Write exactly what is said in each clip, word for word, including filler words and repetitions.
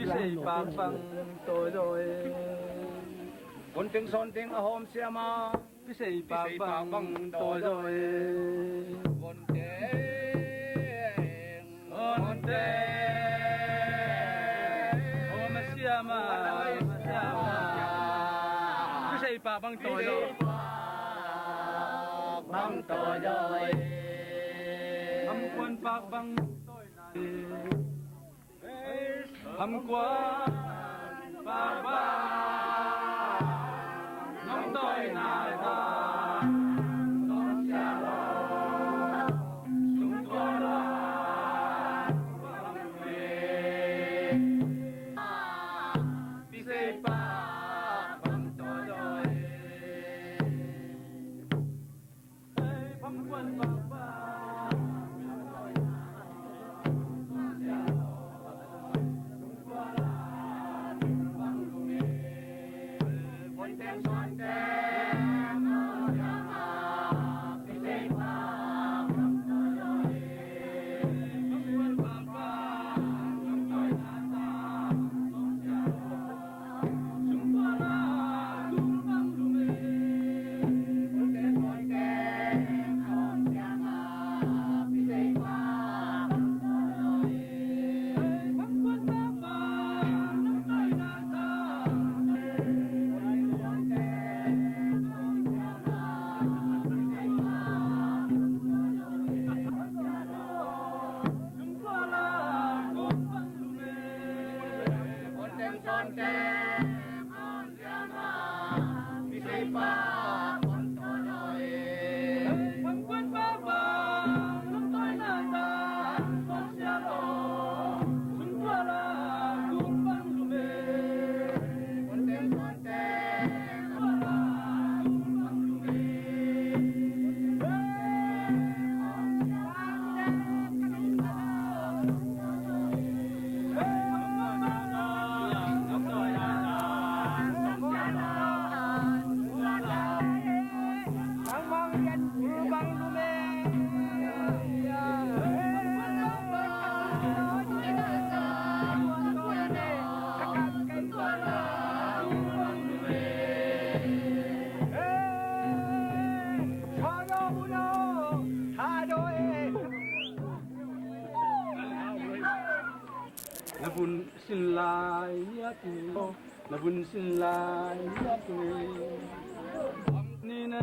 Pisei pak bang tawi zaw e. Von teng sawn teng a hawm siam a. Pisei pak bang tawi zaw e. Von teng, von teng hawm a siam a, hawm a siam a. Pisei pak bang tawi zaw e. Bang tawi zaw e. Hamkuan pak bang tawi zaw e. Hamkuan pak bang nong tawi na ta, nong sia lo, sung tua la, pisei pak bang tawi zaw e. Na vun sin lai a tu, na vun sin lai a tu. Ni ne,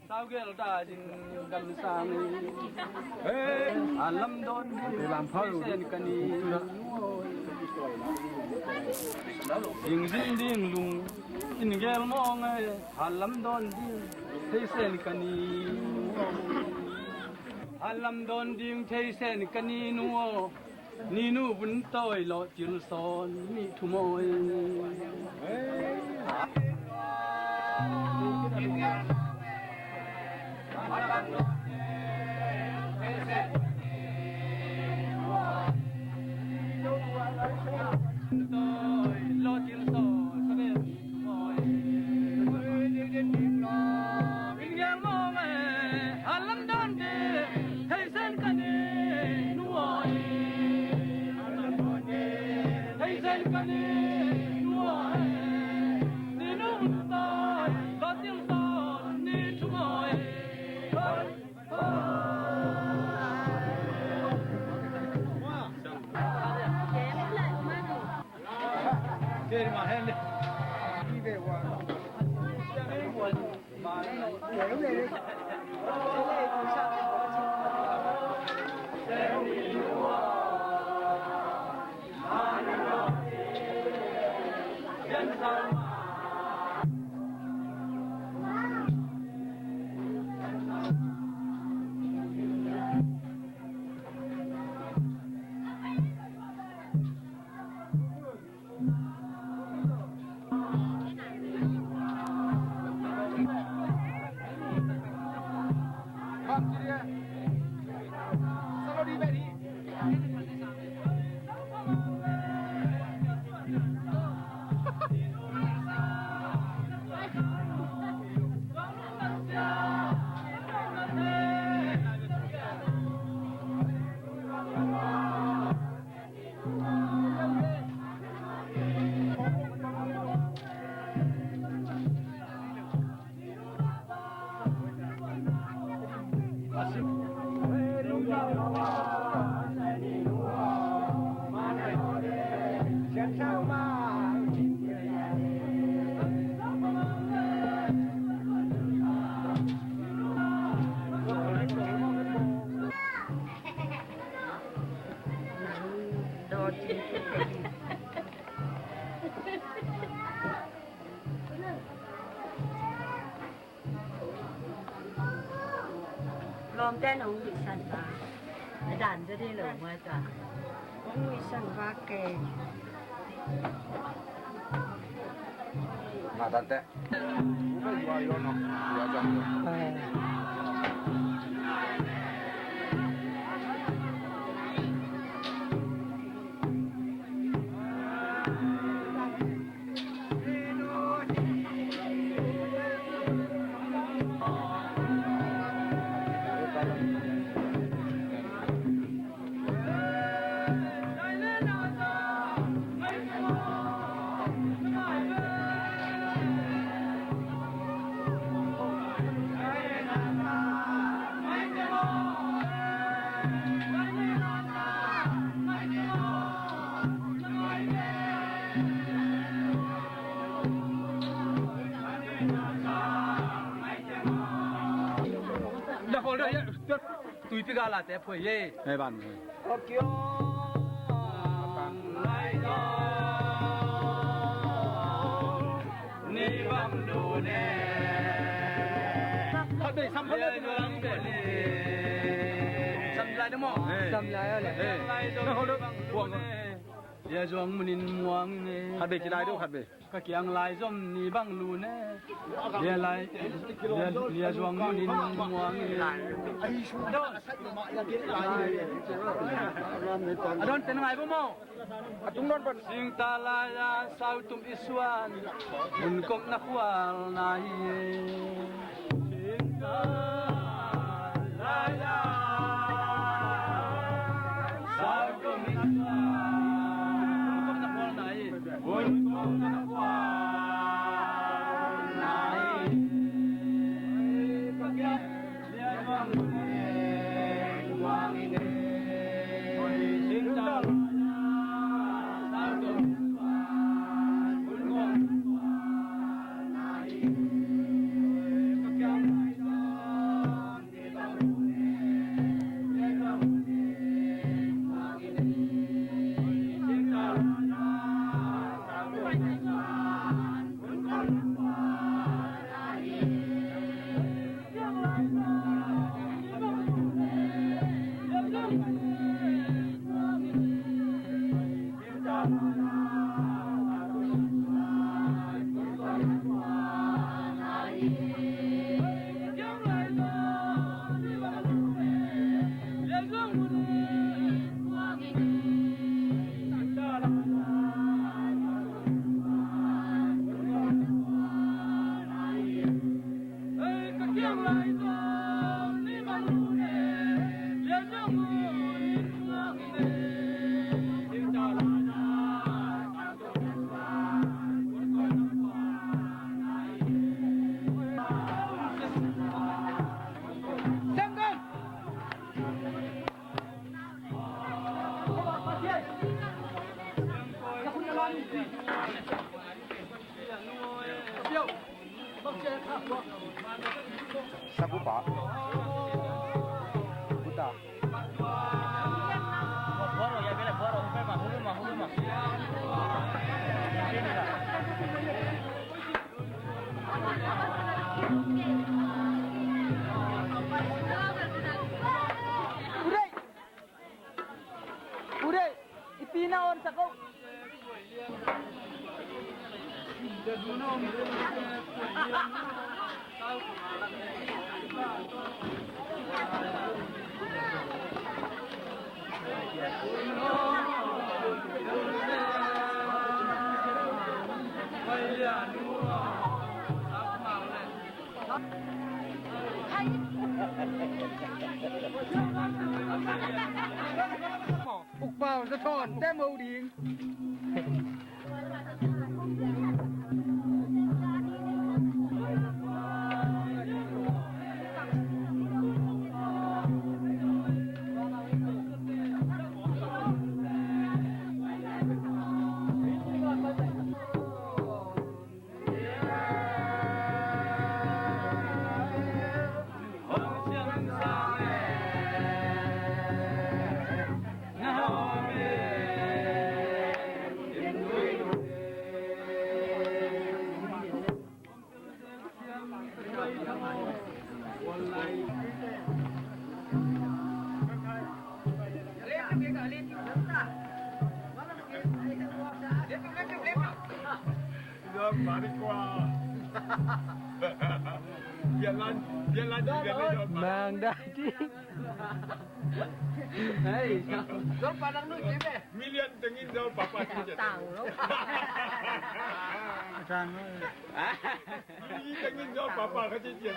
sau gel da ding gamsang ni. A lam don ding, lam phau sen ka ni. Ding ding ding lung, in gel mong e, a lam don ding, thei sen ka ni. A lam don ding, thei sen ka ni nu aw. Ninu vun tawi lawh til sawn nih thu mawi. Tawi lawh til sawn sabe. Lawmte nong huihsan ta. A dan zaw ding lo mai ta. Nong huihsan va ke. Nga tante. Tuipi gala te phoi ye. Hei ban. Khat bei sam khat bei. Sam lai deuh maw? Sam lai a le. Lia zuang munin muang ne. Khat bei kilai deuh khat bei. Ka kiang lai zom ni bang lu ne. Lia lai, lia, lia zuang munin muang ne. A don ten ngai bo maw? A tung don pan. Singta lai a sau tum i suan. Mun kong na khual na hi. Sakupa. Kuta. Ure, i pi na on sak o. Ukpa za thawn te mo ding. Balik ko ah. Bialan, bialan di bialan. Mang Dadi. Hei, Zol Padang nu ci be. Million tengin Zol Papa ci ciat. Tang lo. Tang lo. Million tengin Zol Papa ka ci ciat.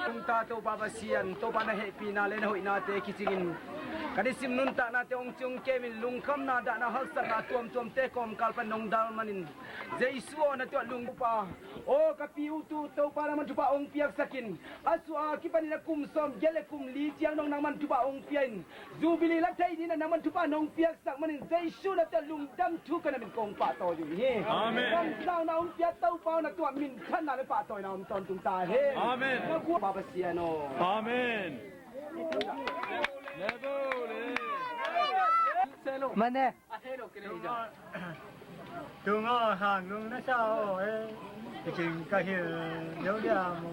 Nungta Topa Pasian, Topa na hehpihna le na hoihnate kicingin ka nisim nuntaknate hong ciong kemin lungkhamna, dahna, haksatna tuamtuamte kawmkal pan nong dal manin Jesu aw na tuat lungpa. Aw ka pi uh tu Topa nangman thupha hong piaksakin, a suah a kipanin a kum sawmgiat le kum li ciang dong nangman thupha hong pia in, Jubilee la thei ni na nangman thupha nong piaksak manin Jesu na tuat lungdam thu ka na min kong pahtawi uh hi. Amen. Kamsangna hong pia Topa na tuah minthanna le pahtawina om tawntung ta hi. Amen. Na kuah Papa Sian aw. Amen. Mane. Tunga hang nung na sa aw e, i king ka hil lo dia mu.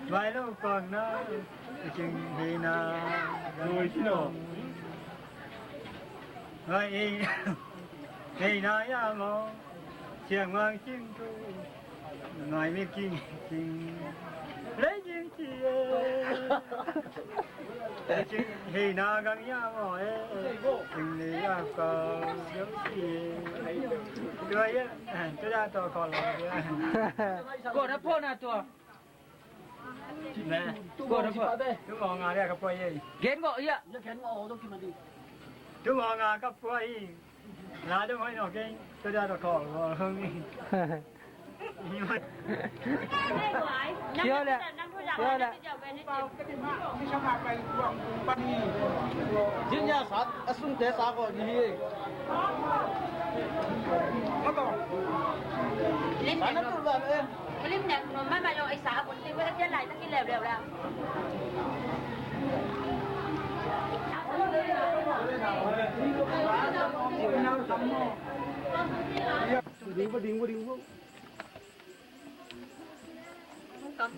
Vai lo kong na, i king hi na, goi no. Vai i, hi na ya mo, siang mang king tu. Ngai mi king king lei king ci e. King hei na gang ya mo e. King lei ya ka yong ci e. Tua ya, tua ya tua ko lo ya. Ko na po na tua. Ne. Ko na po. Tu mo nga ya ka po ye. Gen ko ya. Ya gen ko to ki ma di. Tu mo nga ka po ye. Kio le, kio le. Jinya sat, a sungte sa ko ni hi. Sana tu ba e. Lim ne, mama yo isa abun ti wa tia lai ta ki le le la. Ding bo, ding bo, ding bo. Ko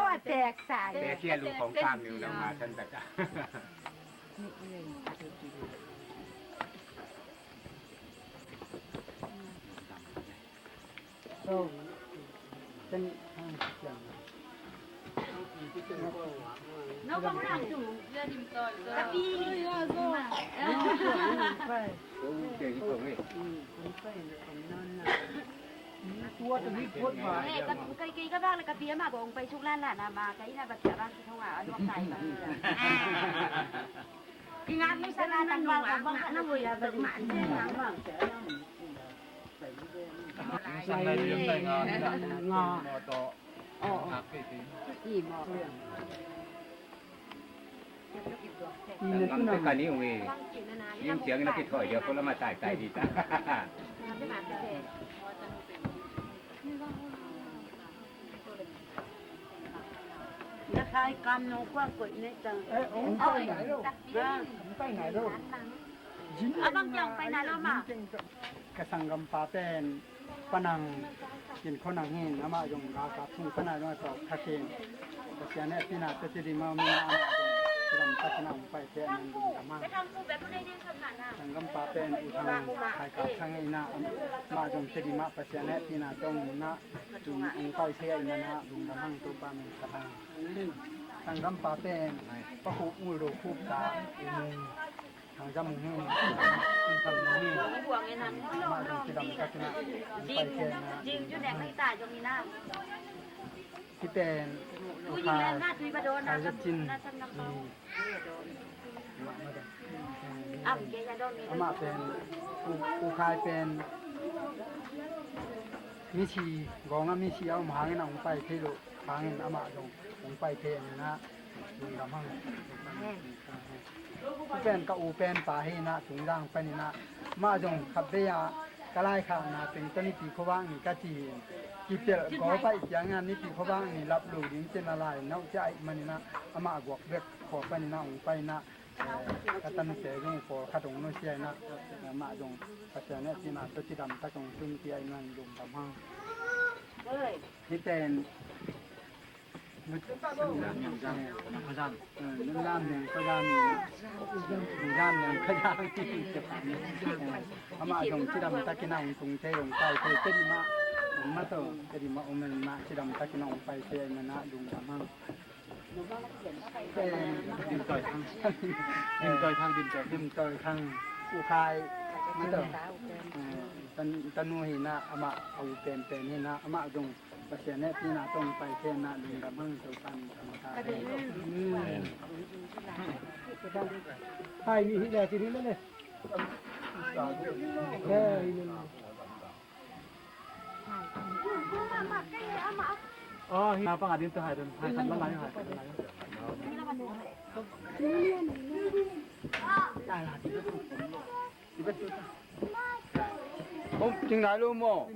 a tek sa. Tek sia lu kong kang niu na ma san ta ka. Ka pi ka bang le ka pi ama kong pai suk lan lan ama ka ina ba kia bang ki thong a nuak tai ba. Ki ngat mu sa na tang ba kong bang ka na mu ya ba ma. Sang lai liam lai nga. Nga. Nga ke ke. Sang lam te ka ni ung e. Ning ciang na ki thoi dia ko la ma tai tai di ta. Na khai kam nong kuang koih nei tang. Eh, ong pai nai lo. Ha? Ong pai nai lo. Abang kiang pai nai lo ma. Ka sanggampa pen panang kin khonang hin amah zong galkap sung panai zong a tawk thakin Pasian hehpihna teci ding mah mina amah zong kilamtakin a ong paite a nang ding kamang. Sanggampa pen u thang kaikap thang ina amah zong teci ding mah Pasian hehpihna tong na tung ong pai thei a ina na lungdam hang Topa min ka thang. Sanggampa pen pakhup ngul do khup ta u mung. Thangzam hong hin, in tham hong hin. Mah zong kidam ka kina. Jing, jing ju nek mai ta jong ina. Hi pen, u jing len na tui ba do na. Thangzam cin. Am ke ya do mi. Amah pen, u, u khai pen. Misi, gawng a misi a om hangin a hong pai thei lo. Hangin amah zong hong pai thei a ina. Lungdam hang. Pen ka u pen pa hi na tungdang panin ah mah zong khatvei ah ka laikhakna teng tawh Nipi khuavak ni ka ci hi. Kipelh gaw paih ciangin ah Nipi khuavak ni lap lo ding ci-in a lai nauh ciah ahih manin ah amah guak bek khua panin ah hong pai in ah Ka tansia zong pawlkhat hong nusia in ah, amah zong Pasian hehpihna tawh cidam tak hong tunpih ahih manin lungdam hang. Hih pen Nunlam Neng Khua Zan, Nunlam Neng Khua Zan, amah zong cidam takin ah hong tung thei, hong pai thei, Tedim ah, Tedim ah om in ah cidam takin ah hong pai thei ahih manin ah lungdam hang. Dim Tawi Thang. Dim Tawi Thang, Dim Tawi Thang. Dim Tawi Thang. U Khai. Mataw. Eh, tan-, tanu hi in ah, amah a u penpen hi in ah, amah zong Pasian hehpihna tawh hong pai thei in ah lungdam hang, Topa'n thangtak. Amen. Hai, ni hi le, ci ni le le. Eh, hi le le. Ɔ, hi na pang a din tu hai dun. Hai khat la lai, hai khat la lai. Om, cing nai lo maw?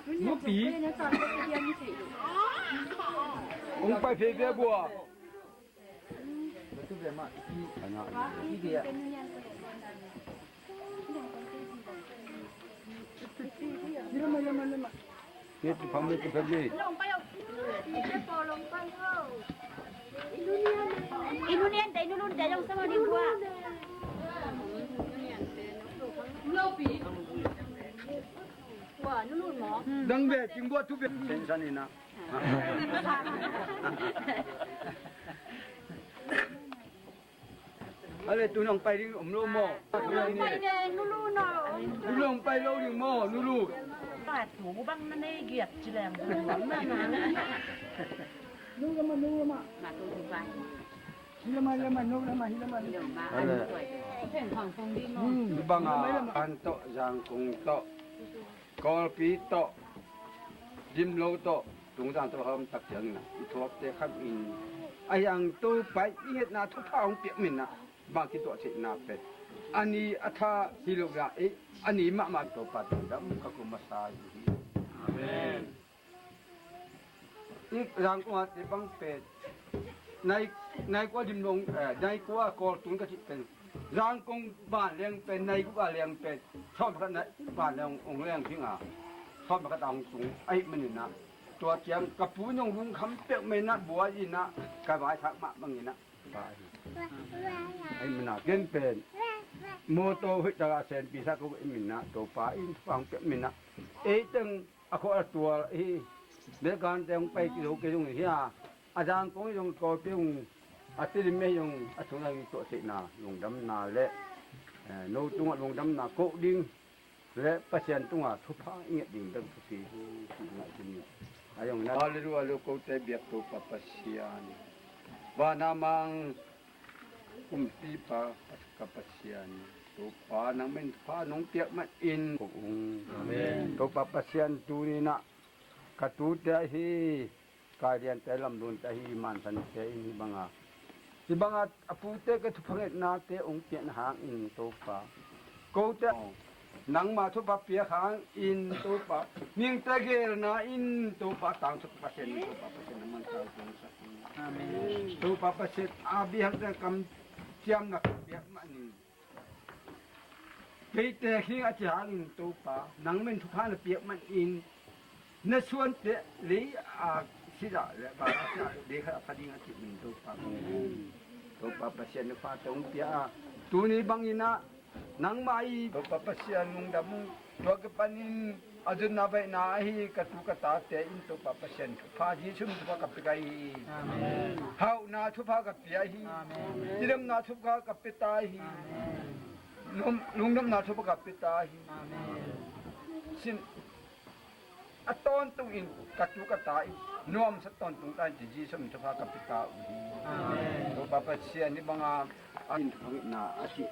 Nupi. Ong pai phei ve bua. Dang ve, cing bua tu ve. Sen san ina. Ale, tu nong pai ding om lo maw? Pai ne, nu lu no. Tu nong pai lo ding maw, nu lu? Pa tu bang na nei giat ci leng. Nu lama, nu lama. Hi lama, lama, nu lama, hi lama. Ale. Bang a, an to, Zangkong to. Kawlpi tawh, Dimlo tawh, Tungzang tawh a om tak ciangin ah, i thuakte khat in, a hiang Topa i hetna thupha hong piak min ah, bang kituah theihna pen a ni a tha hi lo a, ei a ni mahmah Topa tungdam ka kum masa hi. Amen. I Zangkong a te bang pen nai, nai kua Dimlo, eh, nai kua Kawltung ka cih pen Zangkong vanleng pen, nai kua vanleng pen, sawm khat nai vanleng hong leng ding a, sawm khat a hong tung ahih manin ah, tua ciang ka pu in hong lungkham peuhmah in ah, bua in ah, ka vaithak mah bangin ah, ahih manin ah ken pen mawtaw hoih tak a senpi sa ko ahih manin ah, Topa in thupha hong piak manin ah, ei teng a khua a tual hi. Melkante hong pai kei zo kei zong hi a, a Zangkong hi zong, Kawlpi hong, a Tedim hi zong, a tungah i tuah theihna lungdamna le, eh, no tungah lungdamna koh ding le Pasian tungah thupha i nget ding bek thupi hi. Ngaihsun ni. A zong na. Hallelujah, lo kote biak Topa Pasian. Vana mang kumpipa ka Pasian, Topa nang min thupha nong piak manin ko ung. Amen. Topa Pasian, tuni in ah ka tute ahi Kailiante, Lamlunte ahi Mansante in hih banga, hih banga a pute ka thupha ngetnate hong piakna hangin Topa, kote nangma thupha piak hangin Topa, mihingte geelna in Topa, tangthu Pasian in Topa Pasian na mansa sak in. Amen. Topa Pasian a biakte kam ciamna ka piak manin, keite hi a ci hangin Topa, nang min thupha na piak manin, na suante lei a sila le ba a sila le khat a pha ding a cih min Topa. Topa Pasian na fate hong pia a, tuni bangin ah nangmah i Topa Pasian lungdam ung. Tua kipanin a zunna baihna ahi ka tu ka tate in Topa Pasian thupha, Jesu min thupha ka pia ka hi. Amen. Hauhna thupha ka pia hi. Amen. Cidamna thupha ka pia ta hi. Amen. Lung-, lungdamna thupha ka pia ta hi. Amen. Sin a tawntungin ka tu ka ta in nuamsa tawntung ta in ci Jesu min thupha ka pia ta uh hi. Amen. Topa Pasian hih banga a in thupha ngetna a cih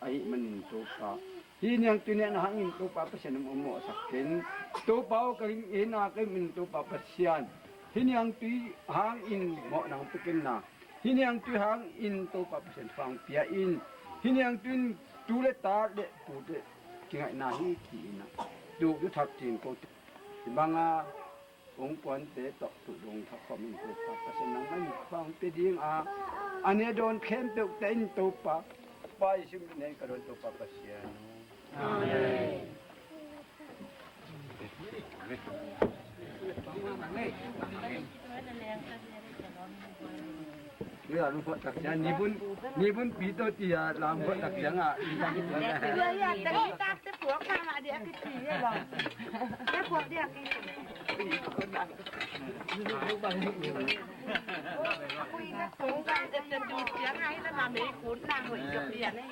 ahih manin Topa, hih niangtui nehna hangin Topa Pasian in hong mawhsak in. Topa aw, ka hing hena ka hih manin Topa Pasian, hih niangtui hangin mawhna hong pia kenna. Hih niangtui hangin Topa Pasian thupha hong pia in. Hih niangtui in tu le ta le pute kingaihna hi ci-in ah, tu, tu thak cin ko. Hih banga Hong puante tawh tuh dong thak khawm in Topa Pasian nangmah in khuang pia ding a, a ne dawn khempeuh te in Topa, Pa i sim nei ka dawn Topa Pasian. Amen. Ni bun, ni bun pito tia lam buat tak siang ah. Tua ya, tak tak te puak mama dia kiti ya lo. Ya puak dia kiti. Aku ingat kong kan te tu siang ai la mama ikut nang ikut dia ni.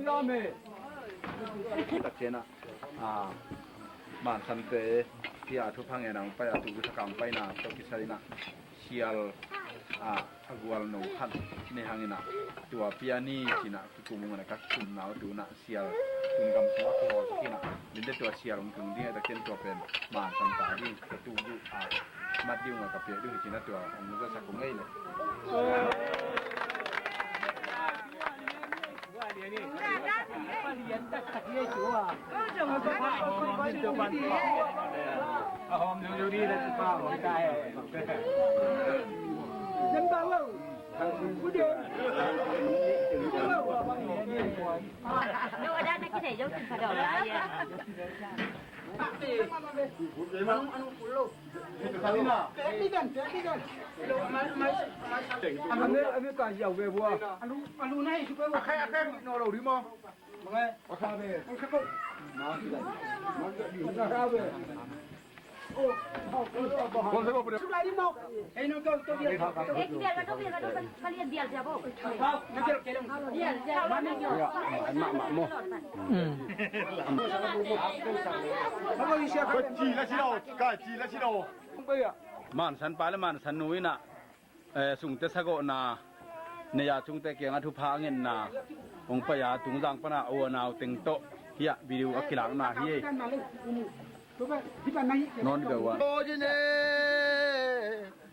Amen. Takiana, ah, Mansante, tia thupha ngen ang pai a tu thakang paina to kisai na. Sial, ah, a gual no khat ne hangin ah, tua piani cina kikum ngan a ka kum nau tu na sial, kum gam sung a kihol kina. Dende tua sial ung tung ding a takin tua pen Mansan ta ding, tu du a mat ding a ka pia ding cina tua ung nuka sa kung ei le. Mansan pa le Mansan nu in ah, eh, sungte sagawhna, nei a chungte kiangah thupha a ngetna hong pai a, tungzang pana a unau teng tawh hiah video a kilakna hi ei. Nawn beuh a.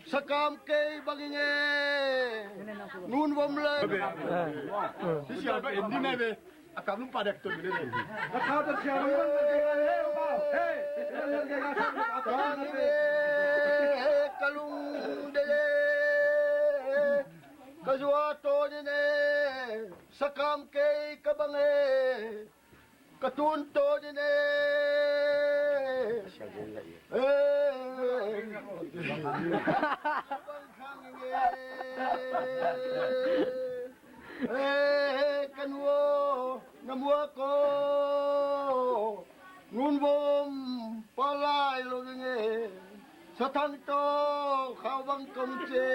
Sakam kei bangin e nunvom le. Hi sial ba en ding nai ve. A kam lum pa dek tun le. Ka kha ta sial ba. Hey. Ka ni ve ka lung de le. Ka zua to ni ne. Sakam kei ka bang e. Ka tun to ni ne. Eh, ka nuo na mua ko ngun vom palai lo ding e. Sathang to khau bang kong che.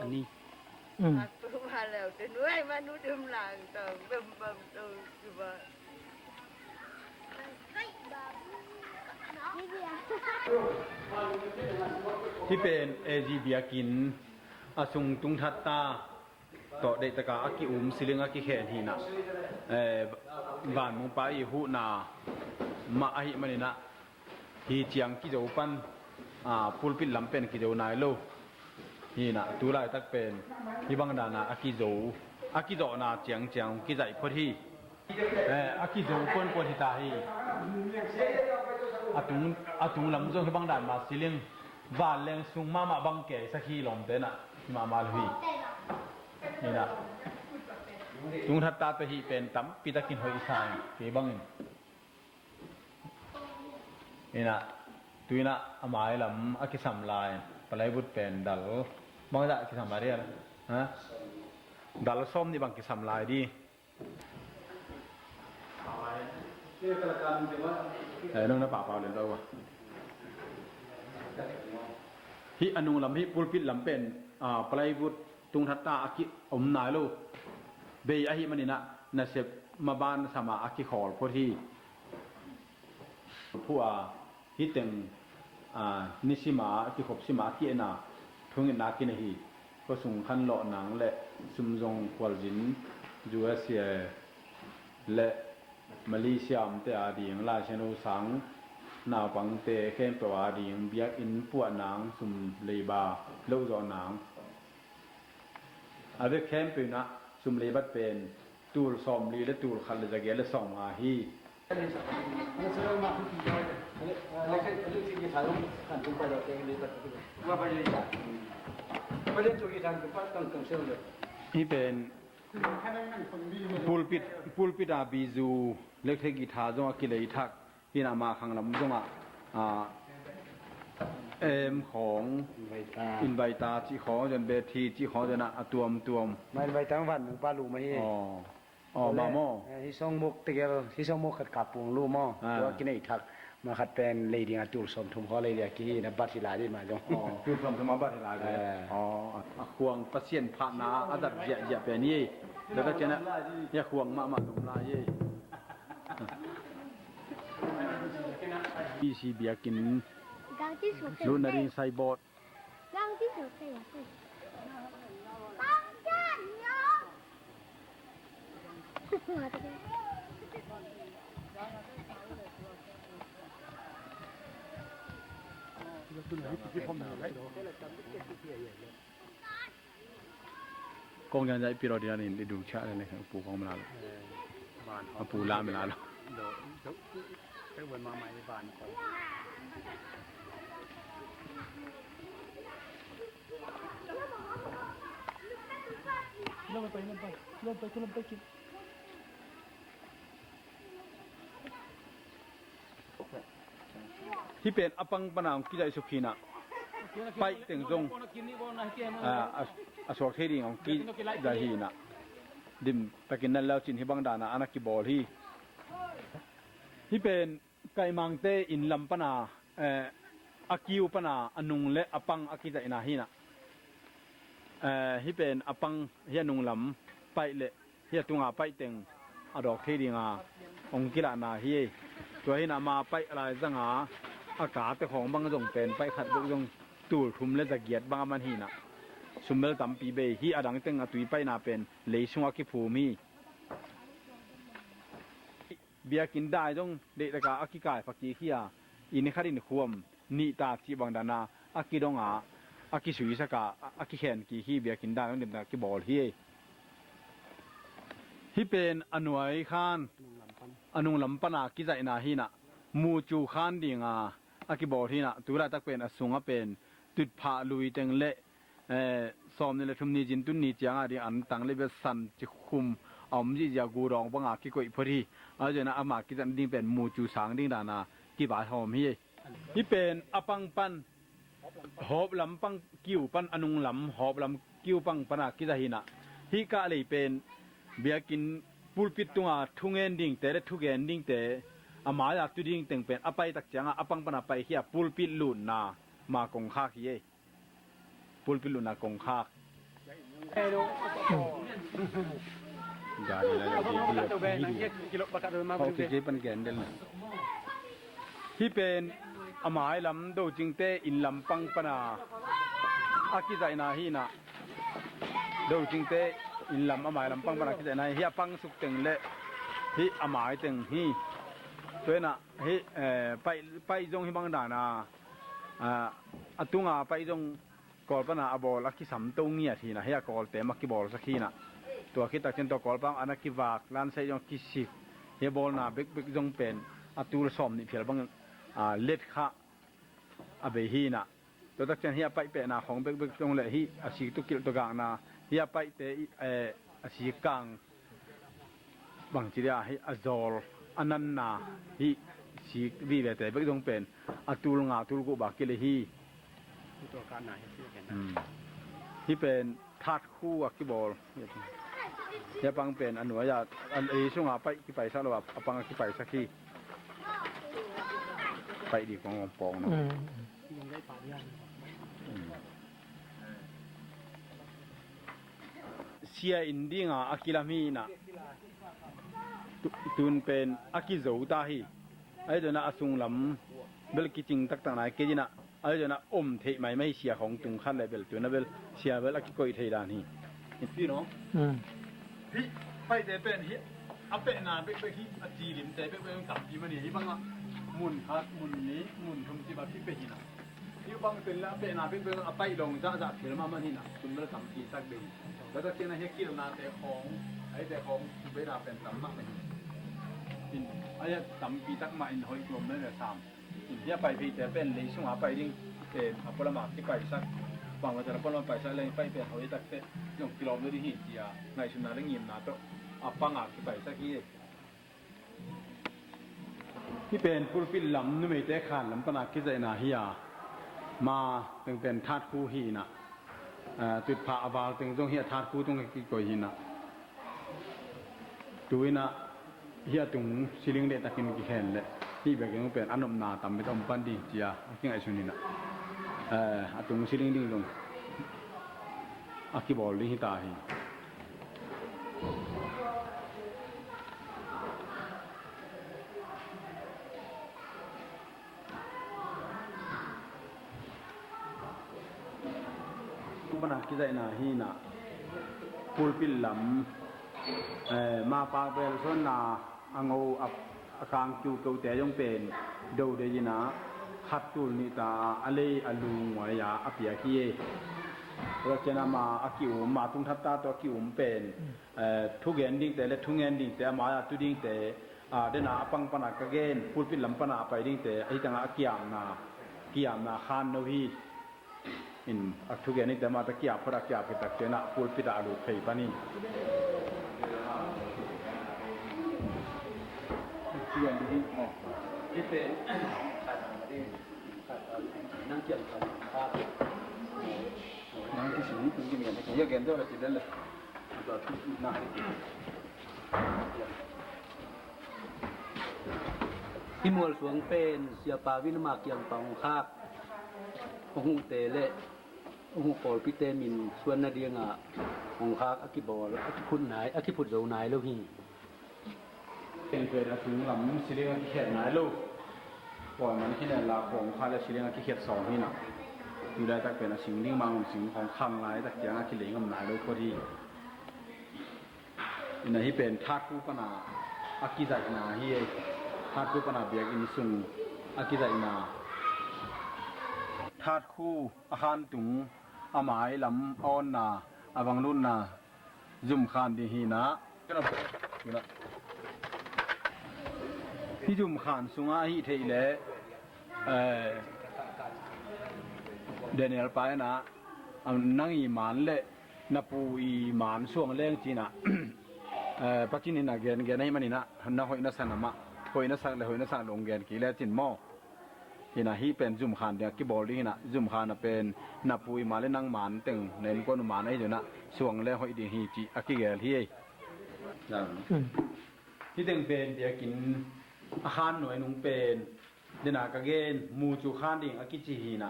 Ani. Hih pen A G biakinn a sung tungthat ta tawh deihtaka a ki-um siling a kikhen hi-in ah, eh, vanmungpa i huhna mah ahih manin ah, hi ciang kizo pan, ah, pulpit lam pen kizo nai lo hi-in ah, tu laitak pen hih bang dana a kizo, a kizawhna ciangciang kizaih phot hi. Eh, a kizo puanpuan hi ta hi. A tung, a tung lam zong hih bang dan mah siling, vanleng sung mahmah bang kei sak hi lawmte in ah, hi mahmah lo hi. Hi-in ah, tungthat ta tawh hih pen tampi takin hoih sa in, kei bangin. Hi-in ah, tu-in ah a mai lam a kisam lai, plywood pen dal bangzah kisam lai di, ha? Dal sawm nih bang kisam lai di. Eh, nong na pahpah lel lo a. Hih a nung lam, hih pulpit lam pen, ah, plywood tungthat ta a ki-om nai lo. Bei ahih manin ah nasep maban sama a kikhawl phot hi. Phu a, hih teng, a, nisim a, kikhop sim a, a ki-en a, thungetna kinei hi. Khuasung khanlawh nang le sum zong khualzin, U S A le Malaysia omte ading, Lai Siangtho sang naupangte khempeuh ading, biakinn puah nang, sum leiba, lohzawh nang. A bek khempeuh in ah sum leibat pen tul sawmli le tul khat le zagiat le sawmnga hi. Hih pen pulpit, pulpit a bizu, electric guitar zong a kilei thak. Hi-in ah ama khang lam zongah, ah, em khawng, inviter, inviter cih khawng, zong bethi cih khawng, zong ah a tuamtuam. Ma inviter vanmungpa lum ahi. Aw. Aw, ma maw. Eh, hih sawngmuk tegel, hih sawngmuk khat kapung lum aw. Ah. Tua kinei thak, ma khat pen lei ding a tul sawmthum khawng lei ding a kihi-in ah bat hi lai ding ma zong. Aw, tul sawmthum a bat hi lai ding. Eh. Aw, a khuang Pasian phatna a zat ziahziah pen hi. Tua tak ciangin ah, hih a khuang mahmah lum lai hi. B C biakinn lutna ding signboard. Kong yan zai piro dina nin i du cha le ne pu kong mala lo. A pu la mala lo. Hih pen a pang pana hong kizaih suk hi-in ah, paih teng zong, ah, a, a suak thei ding hong kizaih hi-in ah, dim takin na leu cin hih bang dana a na kibawl hi. Hih pen Kaihmangte inn lam pana, eh, a kiu pana a nung le a pang a kizaihna hi-in ah, eh, hih pen a pang, hih a nung lam paih le hih a tunga paih teng a dawk thei dinga hong kilahna hi. Tua hi-in ah ama paih a lai zanga a kate khawng bang zong pen paih khat bek zong tul thum le zagiat bang a man hi-in ah, sumbel tampi bei hi. A dang teng a tui paihna pen lei sungah kiphum hi. Biakinn dai zong deihtaka a kikai pha kik hi a, inn khat in khuam nih ta cih bang dana a kidong a, a kisuisak a, a, a kikhen kik hi. Biakinn dai zong dimtaka kibawl hi. Hih pen a nuai khan, a nung lam pana kizaihna hi-in ah, mucu khan dinga a kibawl hi-in ah, tu laitak pen a sungah pen tutphah lui teng le, eh, sawmnih le thum ni zin tun ni cianga ding antang le bia san cikhum a om zihziah gudawng banga kikoih phot hi. A zena ama kizat ding pen mucu sang ding dana kivaihawm hi. Hih pen a pang pan, hawp lam pang kiu pan, a nung lam hawp lam kiu pang pana kiza hi-in ah, hih kah lei pen biakinn pulpit tunga thungen dingte le thugen dingte a mai-a tu ding teng pen a pai tak cianga a pang pana pai hi a, pulpit lutna ma kongkhak hi. Pulpit lutna kongkhak. Hih pen A mailam Docingte inn lampang pana a kizaihna hi inah, Docingte inn lam a mailam pang pana a kizaihna hi. Hih a pang suk teng le hih a mai teng hi. Tua inah hih, eh, paih, paih zong hih bang dana, ah, a tunga paih zong Kawl pana a bawl a kisam to ngiat hi inah, hih a Kawlte mah kibawlsak hi inah. Tua khit takciang tua Kawl pang ana kivak, lansai zong a kisik, hih a bawlna bekbek zong pen a tul sawm nih phial bang, ah, let kha a bei hi inah. Tua takciang hih a paih pehna khawng bekbek zong le hih a sik tua kilh tua gakna, hih a paihte i, eh, a sik kang bangci dia hih a zawl a nanna hih sik vivete bek zong pen a tul nga tul guh bak kilh hi. Hmm. Hih pen Thatkhu a kibawl. Hih a pang pen a nuai-a, a ei sunga paih kipaisak lo a, a pang a kipaisak hi. Paih ding kong pawng no. Hmm. Sia inn dinga a kilam hi inah. Tu-, tun pen a kizo ta hi. Ahi zongin a sunglam bel kicing taktak nai kei inah. Ahi zongin om theih maimai hi, sia khawng tung khat le bel tun a bel sia bel a kikoih thei dan hi. Hi no. Hmm. Hih paihte pen hih a pehna bekbek hih a cilimte bekbek tampi mah ni. Hih bangah mun khat, mun nih, mun thum ci bak hih peh hi inah. Hih bang pen la pehna bekbek a paih dong zahzah phial mahmah hi inah, tun bel tampi sak ding. Tua takciang a hih a kilhnate khawng, a hihte khawng beina pen tam mahmah hi. In, a hih a tampi tak mah in hoih tuam mah le sam. In, hih a paih theite pen lei sunga paih ding pen a pualamah kipaisak. Bang mah tel a pualamah paisak leng paih pen hoih takte zong kilawm lo ding hi ci-a ngaihsutna le ngimna tawh a panga kipaisak hi. Hih pen pulpit lam, numeite khan lam pana kizaihna hi a, ma teng pen Thatkhu hi inah, eh, tutphah a val teng zong hih a Thatkhu tung kikoih hi inah. Tu inah hih a tung siling deh takin kikhen le hih biakinn pen a nopna tampi tak om pan ding ci-a a kingaihsun inah, eh, a tung siling ding zong a kibawl ding hi ta hi. Tua pana kizaihna hi inah pulpit lam, eh, mapa bel suanna a ngo a, a kang kiukeute zong pen do dei inah khat tul nih ta a lei a lu nguai-a a piak hi. Tua ciang a ma a ki-um, ma tung that ta tawh a ki-um pen, eh, thugen dingte le thungen dingte, a mai-a tu dingte, ah, dena a pang pana ka gen, pulpit lam pana a pai dingte, ahi tangah a kiamna, kiamna khan no hi. In, a thugen dingte mah ta kiap phot a kiap khit takciang a pulpit ah a lut phei pan hi. Thugen ding hi, oh. Hihte, nang kiam khat, nang kiam khat. Nang kisim ni tung kim gen, ya gen deuh la ci den le. Hih mualsuang pen Siapa Vin ama kiang pan hong khak, hong huhte le hong huh pawlpite min suan nadingah hong khak a kibawl, a kiphut nai, a kiphut zo nai lo hi. Pen pen a tung lam siling a kikhet nai lo. Pawi man khin a la kong kha le siling a kikhet sawm hi na. Tulaitak pen a sing ding mang sing khong khang laitak ciang a kilei ngam nai lo phot hi. Ina hi pen thatkhu pana a kizaihna hi ei. Thatkhu pana biakinn sung a kizaihna. Thatkhu a khan tung a mai lam a awnna a vanglutna zum khan ding hi na. Hi zum khan sungah ahi theih leh, eh, Daniel pa ina, am, nang i man le na pu i man suang leng cina, eh, pacin ina gen gen ahi manina, na hoih na san amah, hoih na sak le hoih na sak lung gen kik le cin maw? Hina hi pen zum khan ding a kibawl ding hina, zum khan a pen na pu i man le nang man teng, na innkuan uh man ahi ding hina, suang le hoih ding hi cih a kigel hi ei. Hi teng pen biakinn a khan nuai nung pen dena ka gen mucu khan ding a kici hina.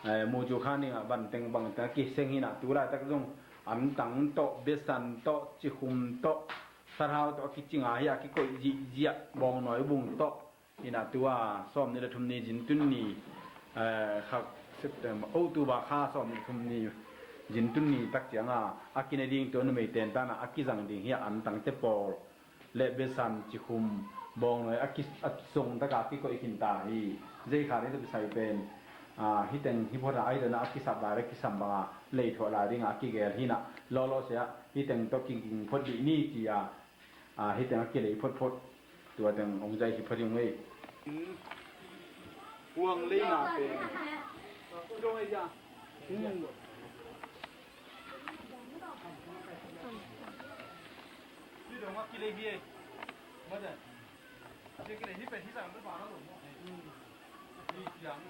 Eh, mucu khan ding a banteng bangteng a kiseng hina, tulaitak zong antang tawh, besan tawh, cikhum tawh, sathau tawh a kicinga hi a kikoih zihziah, bawngnawi bung tawh, Ina tua sawm ni le thum ni zintun ni, eh, kha September, October kha sawm ni thum ni zintun ni tak cianga a kine ding tua numei tentana a kizang ding hi a, antangte pawl le besan cikhum bawngnawi a ki, a zong taka kikoih khin ta hi. Zei kha ni tua kisai pen, ah, hiteng hi phota ai dona a kisap lai le kisam banga leithuah lai dinga a kigel hina lawlaw sia hiteng tawh kiging phot dih ni cia. Ah, hiteng a kilei photphot tua teng hong zai hi pha ding ei. Huang leina pen. Hi dong a kilei hi ei. Mate. Kilei hi pen hi zang pen pa lo mo. Hi kiang.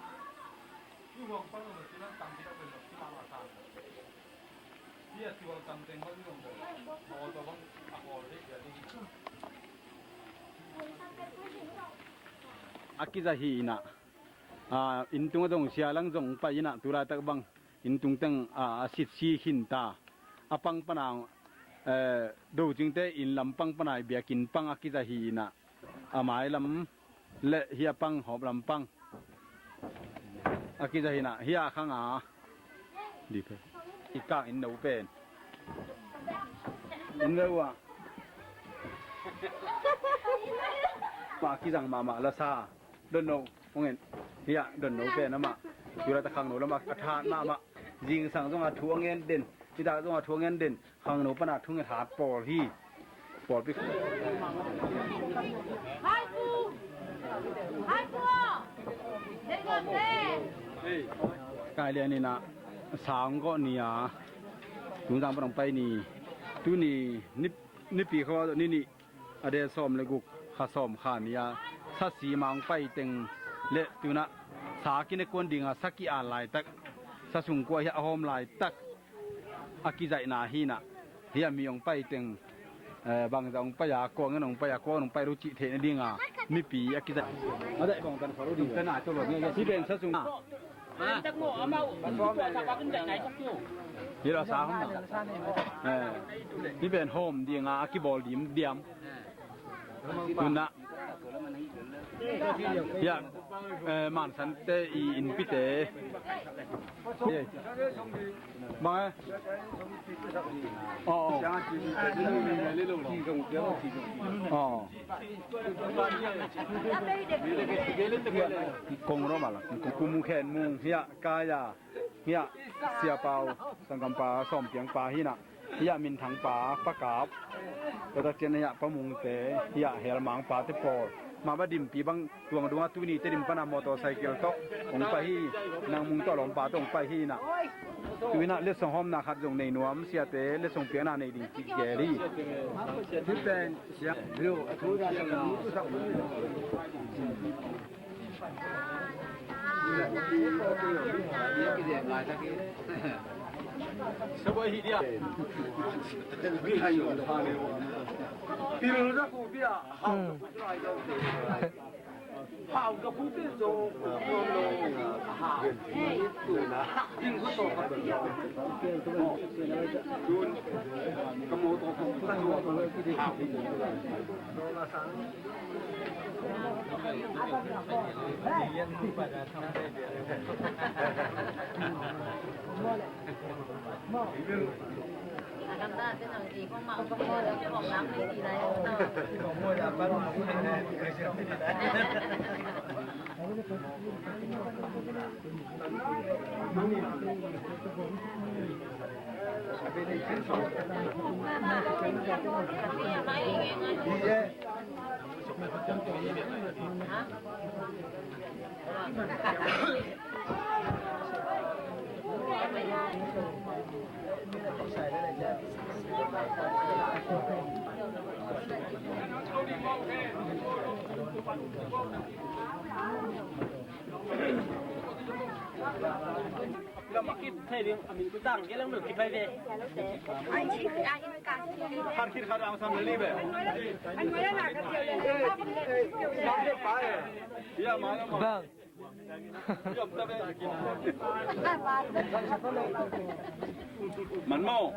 Hi huang pan lo ti nan tang ti lo pen lo ti ma ma tang. A kiza hi inah, ah, inntung a zong sia lang zong pai inah tu laitak bang inntung teng, ah, a sitsi khin ta. A pang pana, eh, docingte inn lam pang pana i biakinn pang a kiza hi inah. A mai lam le hi a pang hawp lam pang a kiza hi inah hi a khang a di phe i kang inn no pen inn no a pa kizang mahmah la sa don no hong en hi a don no pen amah tu laitak khang no lamah a thahat mahmah zingsang zong a thu a ngen den. Hi tak zong a thu a ngen den. Khangno pana thunget hat pawl hi. Pawlpi. Hai pu. Hai pu. Dei gam de. Kai lian inah sang gawh ni a. Tungtang panong pai ni. Tuni ni, nipi khaw ni nih. A de sawm le guk kha sawm kha ni a sa si mang pai teng le tunah sa kine kuan dinga sa ki-al laitak sa sungkua hi a hawm laitak a kizaihna hinah hi a mi hong pai teng, eh, bangzah hong pai a kuang in hong pai a kuang in hong pai lo cih theihna dinga mipi a kizaih. A daih bang tan khar lo ding. Hi pen sa sung. Hi lo sa hom na. Eh, hi pen hom dinga a kibawl dim diam. Tunah hiah, eh, Mansante i innpite. Bang e. Aw, aw. Aw. Kong ro mala. Kong kum khen mung hiah kaya. Hiah Sia Pau, sanggampa Sawmpiangpa hinah, hiah Minthangpa, Pa Kap, tua tak ciang hiah Pa Mungte, hiah Helmangpa te pawl. Mah ba dimpi bang tuang dunga tuni te dim pana motorcycle tawh hong pai hi, nang Mung tawh lawmpa tawh hong pai hinah. Tuinah letsong hawmna khat zong nei nuam siate, letsong piakna nei ding kigel hi. Hi pen sia. Bang. Man maw?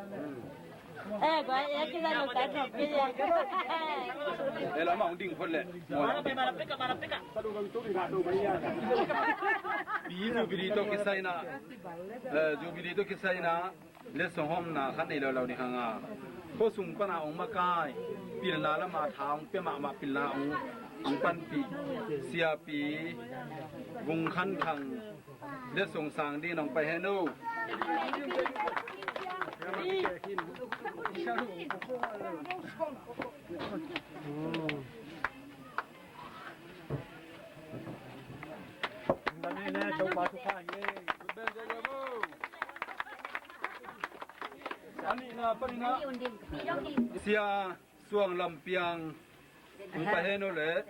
Eh, guai, eh, kita nak tak kopi. Ela ma hong ding phot le. Pi Jubilee tawh kisai na, eh, Jubilee tawh kisai na, letsong hawmna khat nei lo lo ni hang a, khuasung pana hong makai, pilna lama tha hong pia mahmah, pilna hong, hong panpih siapi Vung Khan Thang letsong sang ding nong pai hen o. A nihna panin ah Sia Suang Lam Piang hong pai hen o le.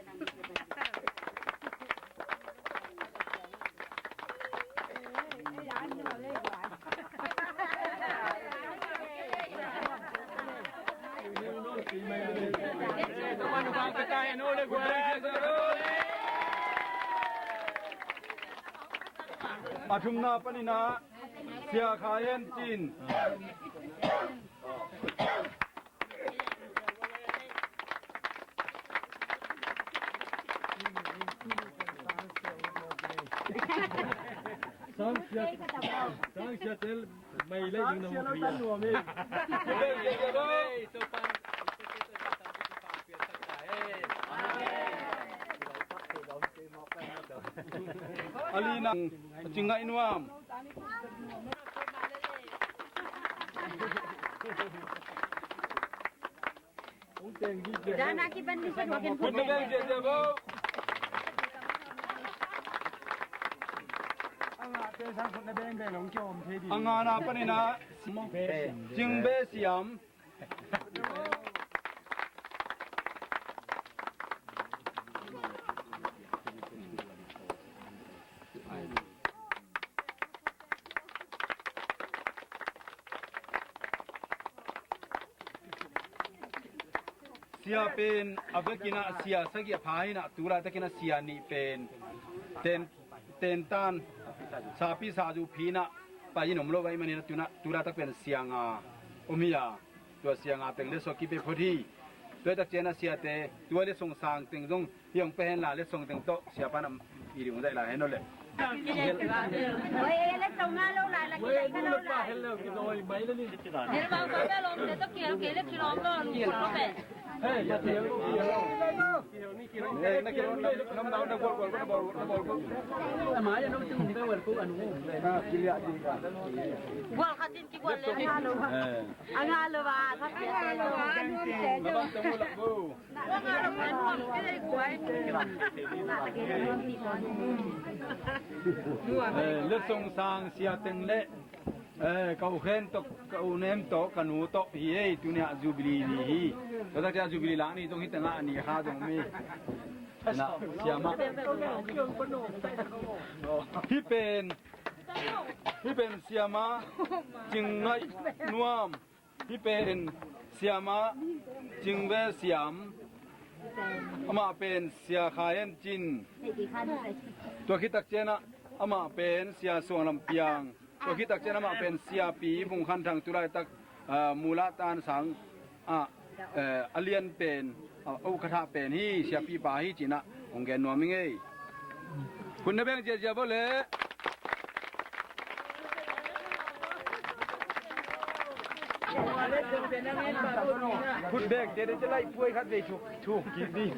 A thumna panin ah Sia Khai Hen Cin. Sang sia, sang sia tel mai lai ding na mu. A lina, a Cing Ngaih Nuam. A ngana panin ah Cing Be Siam. Sia pen a vekin ah sia sagih a pha hi-in ah, tu laitakin ah sia nih pen ten, tentan sapi sazu phi-in ah pai-in om lo ahih manin ah, tu-in ah tu laitak pen sia nga om hi a, tua sia nga teng letsong kipe phot hi. Tua hi tak ciangin ah siate, tua letsong sang teng zong hih hong pia hen la, letsong teng tawh siapa in ah i ding hong zaih lai hen o le. Gual khat in kigual le. A nga lo ba, a nga lo ba, a nga lo ba. Eh, letsong sang sia teng le, eh, ka u khen tawh, ka u nem tawh, ka nu tawh hi ei, tuni-ah Jubilee ni hi. Tua takciang Jubilee lak ni zong hi tengah a ni kha zong mi. Na, siama. Hih pen, hih pen siama Cing Ngaih Nuam. Hih pen siama Cing Ve Siam, amah pen Sia Khai Hen Cin. Tua khit tak ciangin ah amah pen Sia Suang Lam Piang. Tua khit tak ciangin amah pen siapi Vung Khan Thang, tu laitak, ah, Mula Tan Sang ah, eh, a lian pen, ah, a ukhatha pen hi, siapipa hi ci-in ah hong gen nuam hi ing ei. Khut na beng ziahziah vo le. Khut beng te de, te lai puai khat vei thuk, thuk kik ding.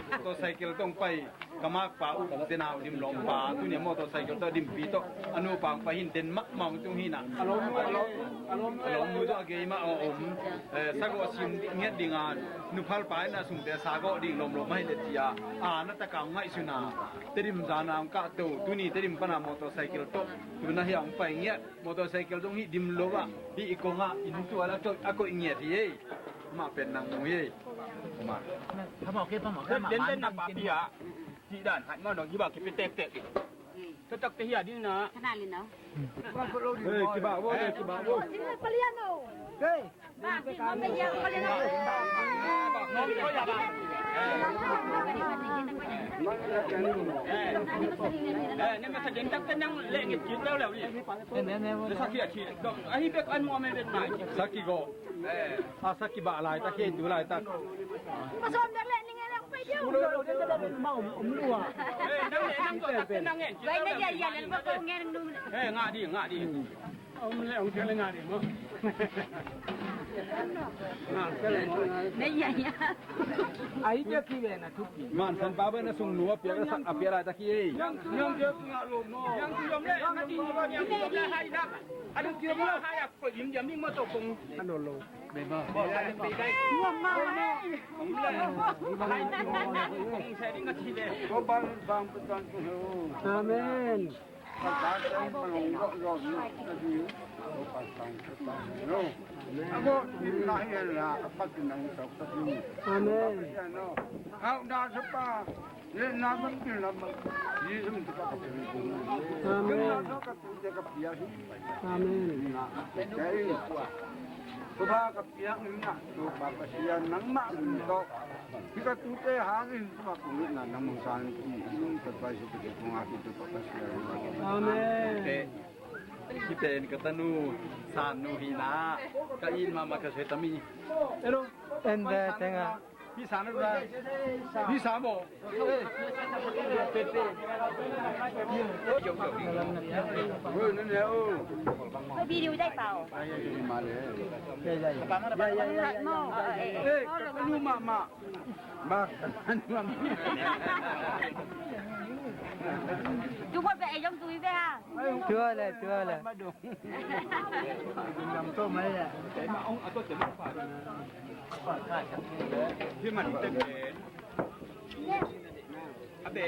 Motorcycle tawh hong pai ka makpa uh, te nau dim lawmpa, tuni-a motorcycle tawh dimpi tawh a nupa hong pai hi-in, den mahmah hong tung hi-in ah. A lawmnu, a lawmnu zong a gei mah a om. Eh, sagawh sim ngiat ding a, nuphalpa in a sungte sagawh ding lawmlawm mah hi leh ci-a, a na taka hong ngaihsun a, Tedim zan a hong kahto, tuni Tedim pan a motorcycle tawh tu-in ah hih a hong pai ngiat. Motorcycle zong hih dim lo ah, hih i kong ah, inn tual a koih, a koih ngiat hi ei. Amah pen nang mu hi ei. Amah. Phamawh kei, phamawh kei, amah. Den den nang papi ah. Cih dan khat ngawn dong hi bang kipi tektek. Tak te hi a ding na. Kana lin no. Hei, kibah bo, hei, kibah bo. Palian no. Hei. Saki go. A saki bah laitak hi, tu laitak. Ngah ding, ngah ding. Mansan pa bana sung nu a piak a sak a piak lai ta ki ei. Amen. Amen. Amen. Amen. Biakna Topa Pasian nangmah min tawh hih ka tute hangin Topa kong itna nang mong san ki in ka pai su ka kong a ki Topa Pasian. Amen. Hih pen ka tanu San nu hi na ka in mama ka se tami. Hello. En ve tenga. Hih San nu da. Hih San mo. Video dai pau. Mo. Eh, ka nu mama. Mak. Tu buat be ejong tu ibe ha. Tua le, tua le. Lam to mai le. Hi man te ke. Abe.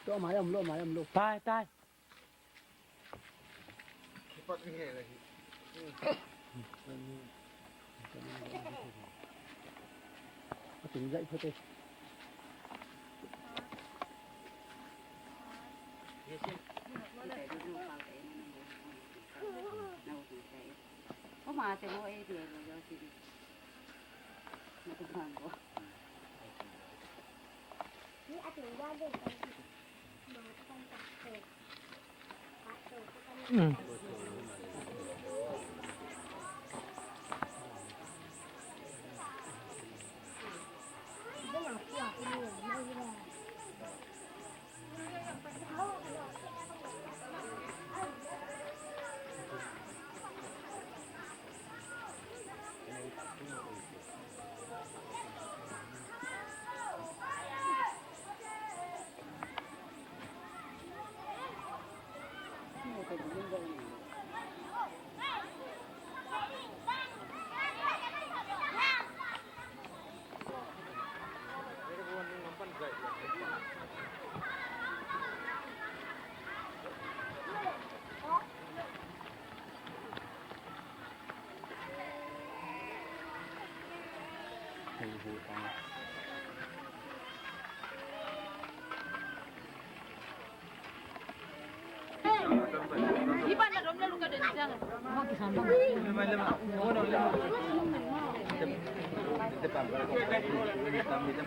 Tua mai om lo, mai om lo. Tai, tai. A tung zaih phate.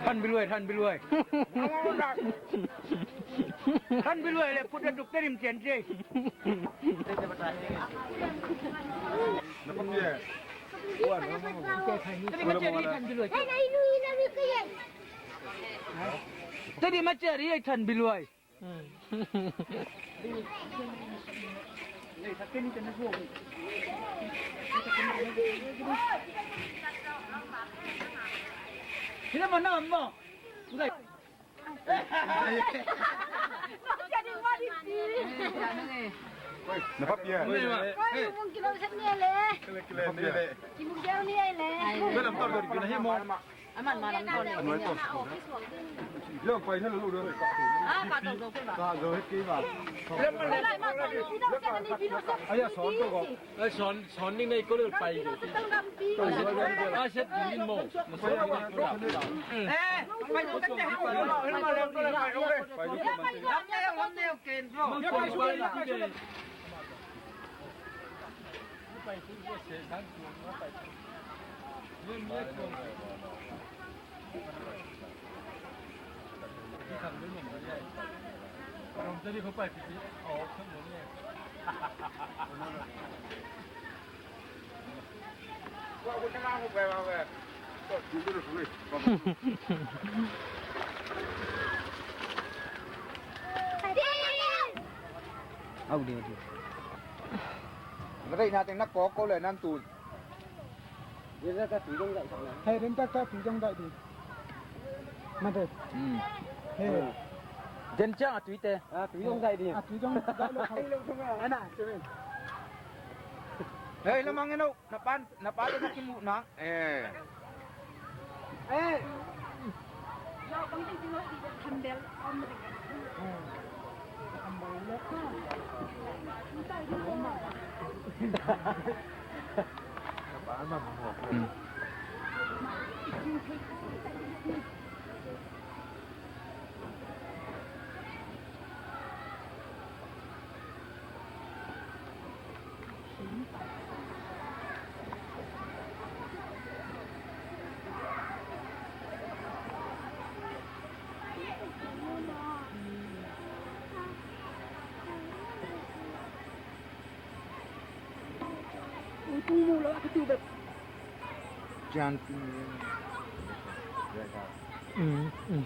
Than Biluai, Than Biluai. Than Biluai le put a duk terim cian ci. Tadi macam hari Than Biluai. Sila mana mo? Na pap ya. Oi, mung kilo set ni le. Kilo, kilo ni le. Ki mung kilo ni le. Kilo lam tor tor kilo hi mo. Aman malam tor ni. Anu ai tor. Lo pai thalo lo. Ah, ka tor tor ba. Ka tor het ki ba. Aya son to ko. Ai, son, son ning nei ko le pai. Ai, set ning mo. Au ding, au ding. Ka deihna teng na kawk ko le nan tun. Hei, den taktak tui dong daih ding. Mate. Hmm. Hei. Den ciang a tuite. A tui dong daih ding. A tui dong daih lo. Ana, cumin. Hei, lamang en o. Na pan, na pan na kimu na. Eh. Eh. Ui, tung mu lo, aku tu bek. Jangan tung. Hmm, hmm.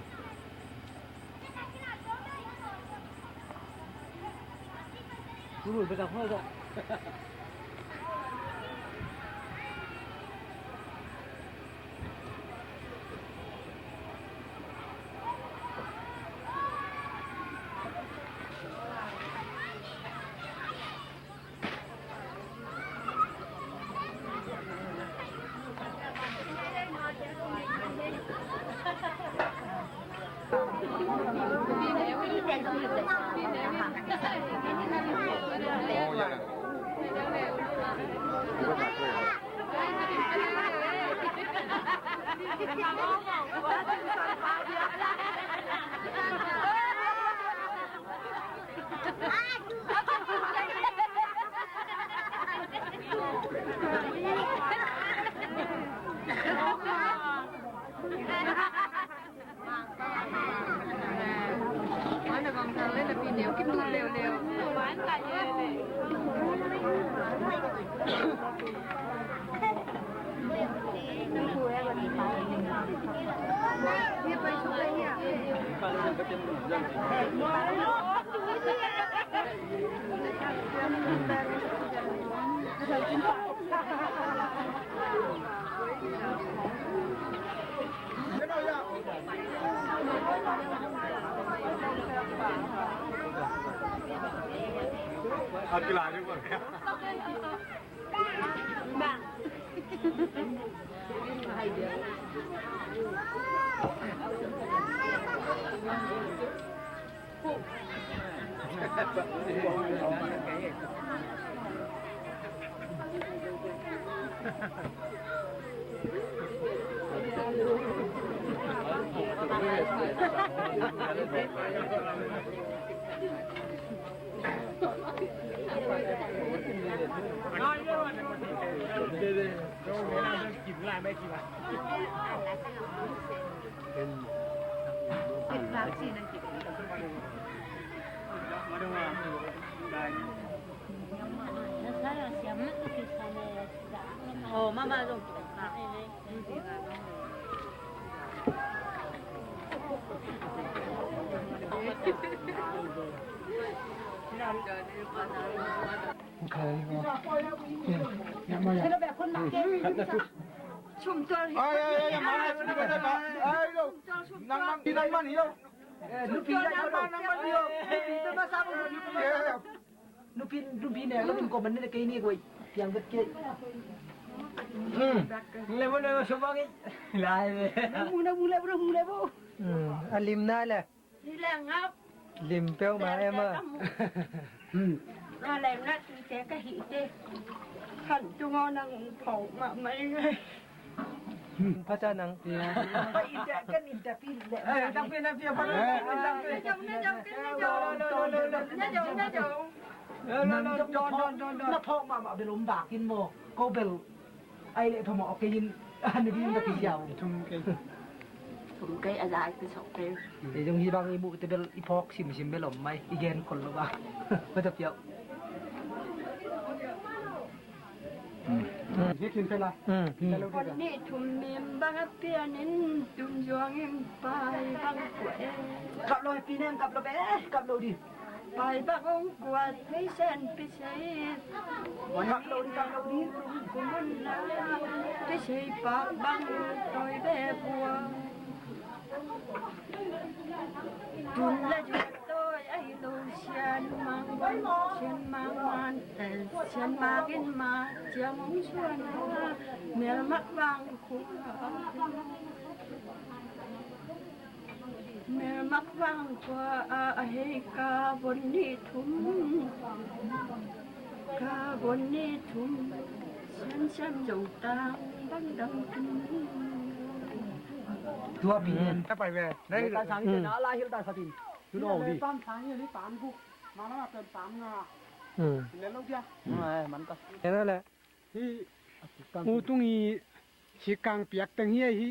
Ồ, mama dùng. Nupi, nupi ne, nupi ko man ne kei ni koi. Piang bet kei. Hmm. Level, level, sobang i. Lai. Mula, mula, mula, mula, bo. Hmm. A lim na le. Lim peuh mah em a. Hmm. Na lem na tu te ka hi te. Khan tu ngo nang phau mah mai. Phaca nang. Kan in te pin le. Eh, dang pin, dang pin, dang pin. Na phawk mahmah bel om bak in maw. Ko bel ai leh phamawh kei in. An ding na kisiau. Thum kei. Thum kei a zai pi sok kei. Ei zong hi bang i muh te bel i phawk simsim bel om mai. I gen khol lo bak. Phaca piau. Hi khin pela. Kon nih thum mim bang a pian in tum zuang in pai bang kua e. Kap lo hi pi nem, kap lo be, kap lo di. Pai bang ong kua thei sen pi sei. Kap lo di, kap lo di. Kumun na pi sei pa bang toi be bua. Tun la juak tawi ahi lo sian mang, sian mang man, eh, sian mang in ma ciang hong suan ha, mel mak vang khua. Mel mak vang khua a, a hei ka von ni thum. Ka von ni thum, sian sian zong tang bang dang thum. Tua pi nen. Ka pai ve. Nei, ta sang ite na la hil ta sa tin. Tu lo di. Tam sang ni tam guk. Ma la pen tam nga. Hmm. Le lo dia. Ai, man ta. Ena le. Hi. U tung i. Sikang piak teng hi, hi,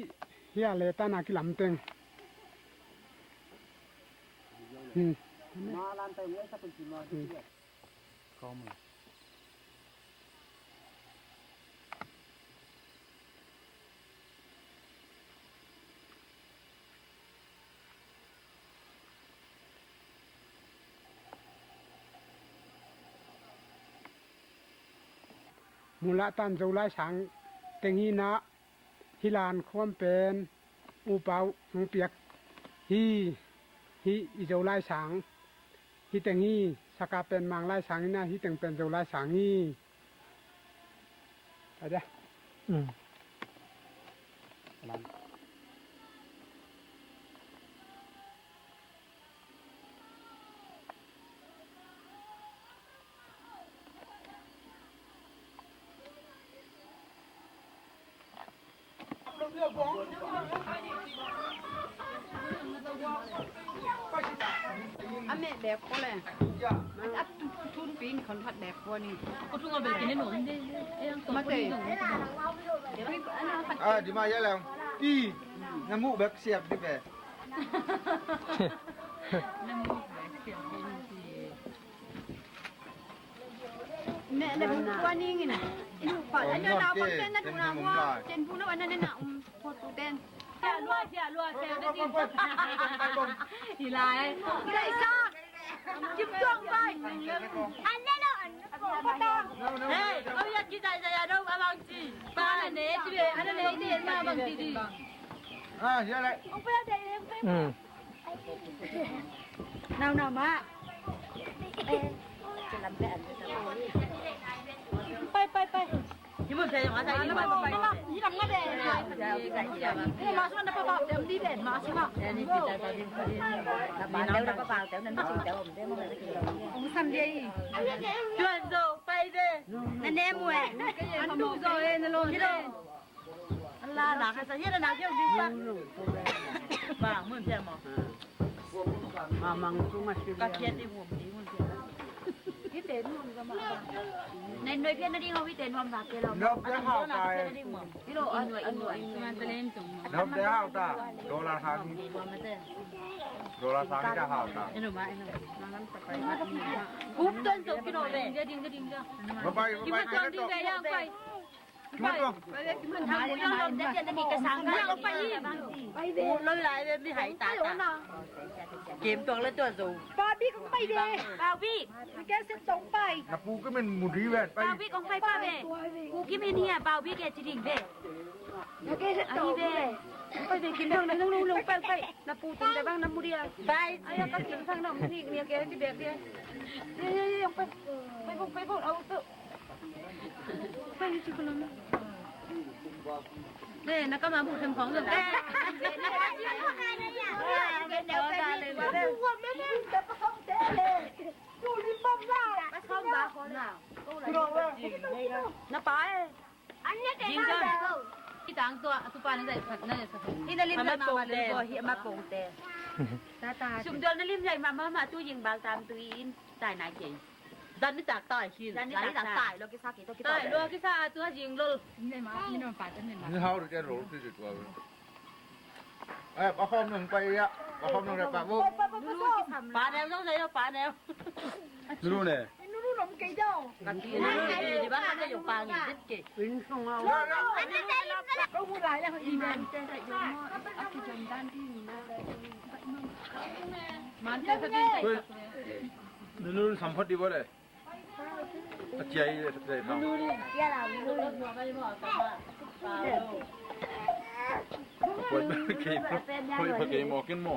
hi a le ta na kilam teng. Hmm. Hmm. Mulah tan Zolai sang teng hi na, hi lan khuam pen upa uh hong piak hi, hi i Zolai sang, hi teng hi, saka pen Manglai sang hi na, hi teng pen Zolai sang hi. Ada. Hmm. Lan. A meh bek ko le. A tun pi ni kon that bek ko ni. Ko tung a bek ni no. Mate. Ah, di ma ya lang. Pi. Na mu bek siap di bek. Na mu bek siap di. Ne ne pu ning ina. Inu pa. Anu na pa ne na tu na wa. Chen pu na wa na ne na um po tu ten. Sia lua sia lua sia na din. Ilai. Ilai sa. Kim tuang pai. An ne lo an. Hey, oh ya kita saya dong abang ci. Pa ne tu an ne ni ma abang ci di. Ah, ya lai. Ong pa ya dai. Nau nau ma. Pai pai pai. Tuan zo pai de. Na ne mu e. An tu zo e na lo de. An la na ka sa hian na keu ding pa. Ba mun thiam maw. Ma mang tu ma si. Ka phian ding mun ding mun thiam. Hi te nuam ka ma. Nen noi phian na ding ho hi te nuam na ke lo. Nop te hau tai. Hi lo an noi an noi. Nop te hau ta. Dollar sang. Dollar sang ka hau ta. Eno ma eno. Kup ton zo kino le. Ding ding ding. Bye bye bye bye. Ki ma ton ding ve yang pai. Game tuang le tua zo. Barbie kong pai ve. Barbie. Kei se tong pai. Na pu kei min mu di ve. Barbie kong pai pa ve. Pu kei min hia Barbie kei ci ding ve. Kei se tong ve. Pai ve kim dong na nung nung pai pai. Na pu tong de bang na mu dia. Pai. Ai ka kim thang na mu ni ni kei ci bek dia. Ye ye ye pai. Pai bu pai bu au tu. Ne, na kama bu them khong. Na pa e. Jing John. Ki tang tua, tu pa na zai phat na zai phat. Hi na lim na ma ma le ko hi ma pong te. Sum dol na lim zai ma ma ma tu jing bal tam tu in tai na ke. Dan ni tak tai hin. Dan ni tak tai lo kisa ki to ki tai lo kisa a tua jing lol. Ni ma ni ma pa tan ni ma. Ni hau ri ke ro ti ti tua. Eh, pa khom nang pai ya. Pa khom nang pa bu. Pa neu dong sai lo pa neu. Nuru ne. Nuru nom ke dong. Ka ti ne di ba ka yo pa ni dit ke. Pin song a. Ko mu lai la i man te da yo mo. A ki jon dan di ni na. Man te sa di. Nunu samphat di bole. A ciai le sa ciai thang. Koi pa kei mo, koi pa kei mo ken mo.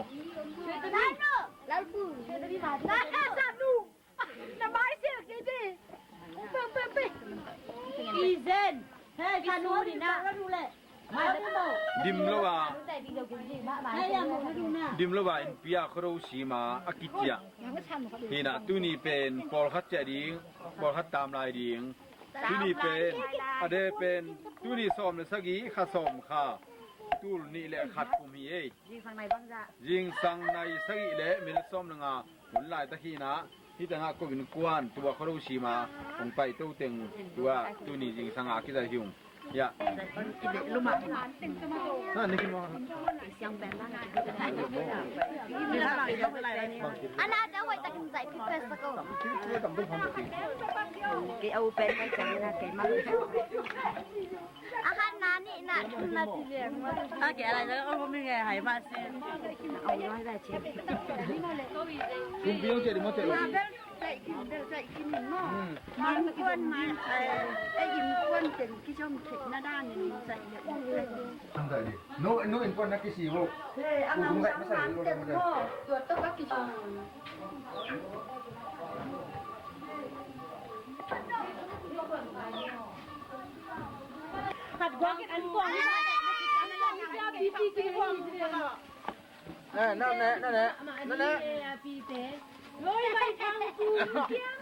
Na mai sia kei di. Peng peng peng. Izen. He sa nu ni na. Dim lo a, dim lo a in pia khuado sima a kitia. Hina tuni pen pawlkhat cia ding, pawlkhat tam lai ding. Tuni pen a de pen tuni sawm le sagih kha sawm kha tul nih le khat kum hi ei. Zingsang nai sagih le minit sawm le nga hun laitak hina. Hita ngah ko in kuan tua khuado sima hong pai to teng tua tuni zingsang a kizai hi ung. Ya. Na ni kin mo. Ana da wai takin zai pi pes ko. Ke au pen kai chang na ke ma. A khat na nih na thum na ti liang ma. A ke lai lai o mi nge hai ma si. Au lai lai che. Kum piang che di mo te. Ma bel zai kin bel zai kin mo. Man kuan man ai ai in kuan ten ki jom khet na dan in zai le. Sang zai di. No no in kuan na ki si ho. He ang ang sang man ten mo. Tua to ka ki si. Khat guang khat an guang. Eh, nau ne, nau ne, nau ne. Loi bai sang tu. Kiang.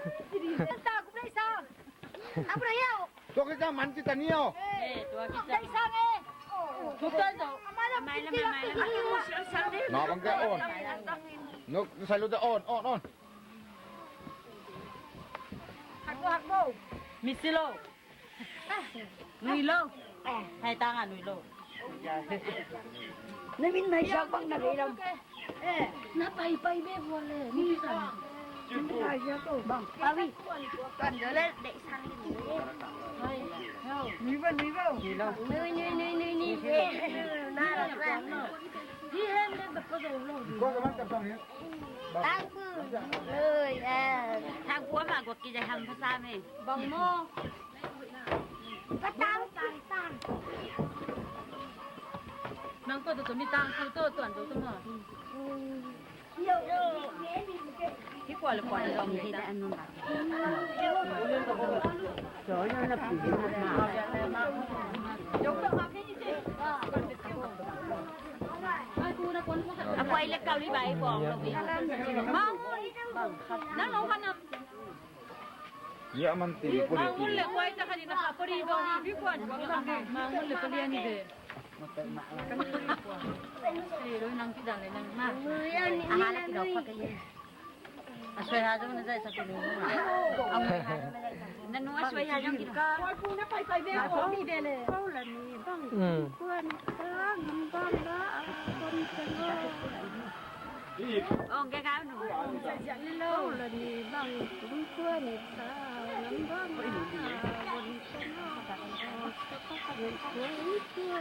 Ta ku dai sang. Aku dai yau. Tua kita man kita ni yau. Eh, tua kita. Dai sang eh. Nabang kaya on. Nuk, salut on, on, on. Misilo. Nuilo. Hai tanga nuilo. Na min mai siak bang na gei lam. Na pai pai be bua le. Ni sa. Min mai siak ko bang. Pawi. Kan dole dek sang ni. Nui ba, nui ba. Nui, nui, nui, nui, nui. Na la ba. Di hen de ba ko do lo. Ko ka man ka tang ni. Tang pu. Oi, eh. Tang pu ma ko ki ja hang pa sa me. Bang mo. Ka tang, tang, tang. Nang ko to to mi tang ku to to an to to ma. Hi kwa le kwa le dong hi ta an nun ba. A kwa le kau li bai bong lo bi. Ma. Nang lo kan na. Ia man ti puri. Mangun le kuai ta kani na ka puri do ni bi kuan. Mangun le puri ani de. Ei, lo nang ti dan le nang ma. Aha la ki do pa ka ye. A soi ha jong na zai sa ki lo. Nanu a soi ha jong ki ka. Kuai pu na pai pai be ko ni de le. Ko la ni bang. Kuan ta ngam bang ba a kon ta lo. Ong ke kau nu. Ong sa siang ni lo. Ong la ni bang tung tua ni sa ngam bang a ong sa na bang ong sa pa ka ni tua tua.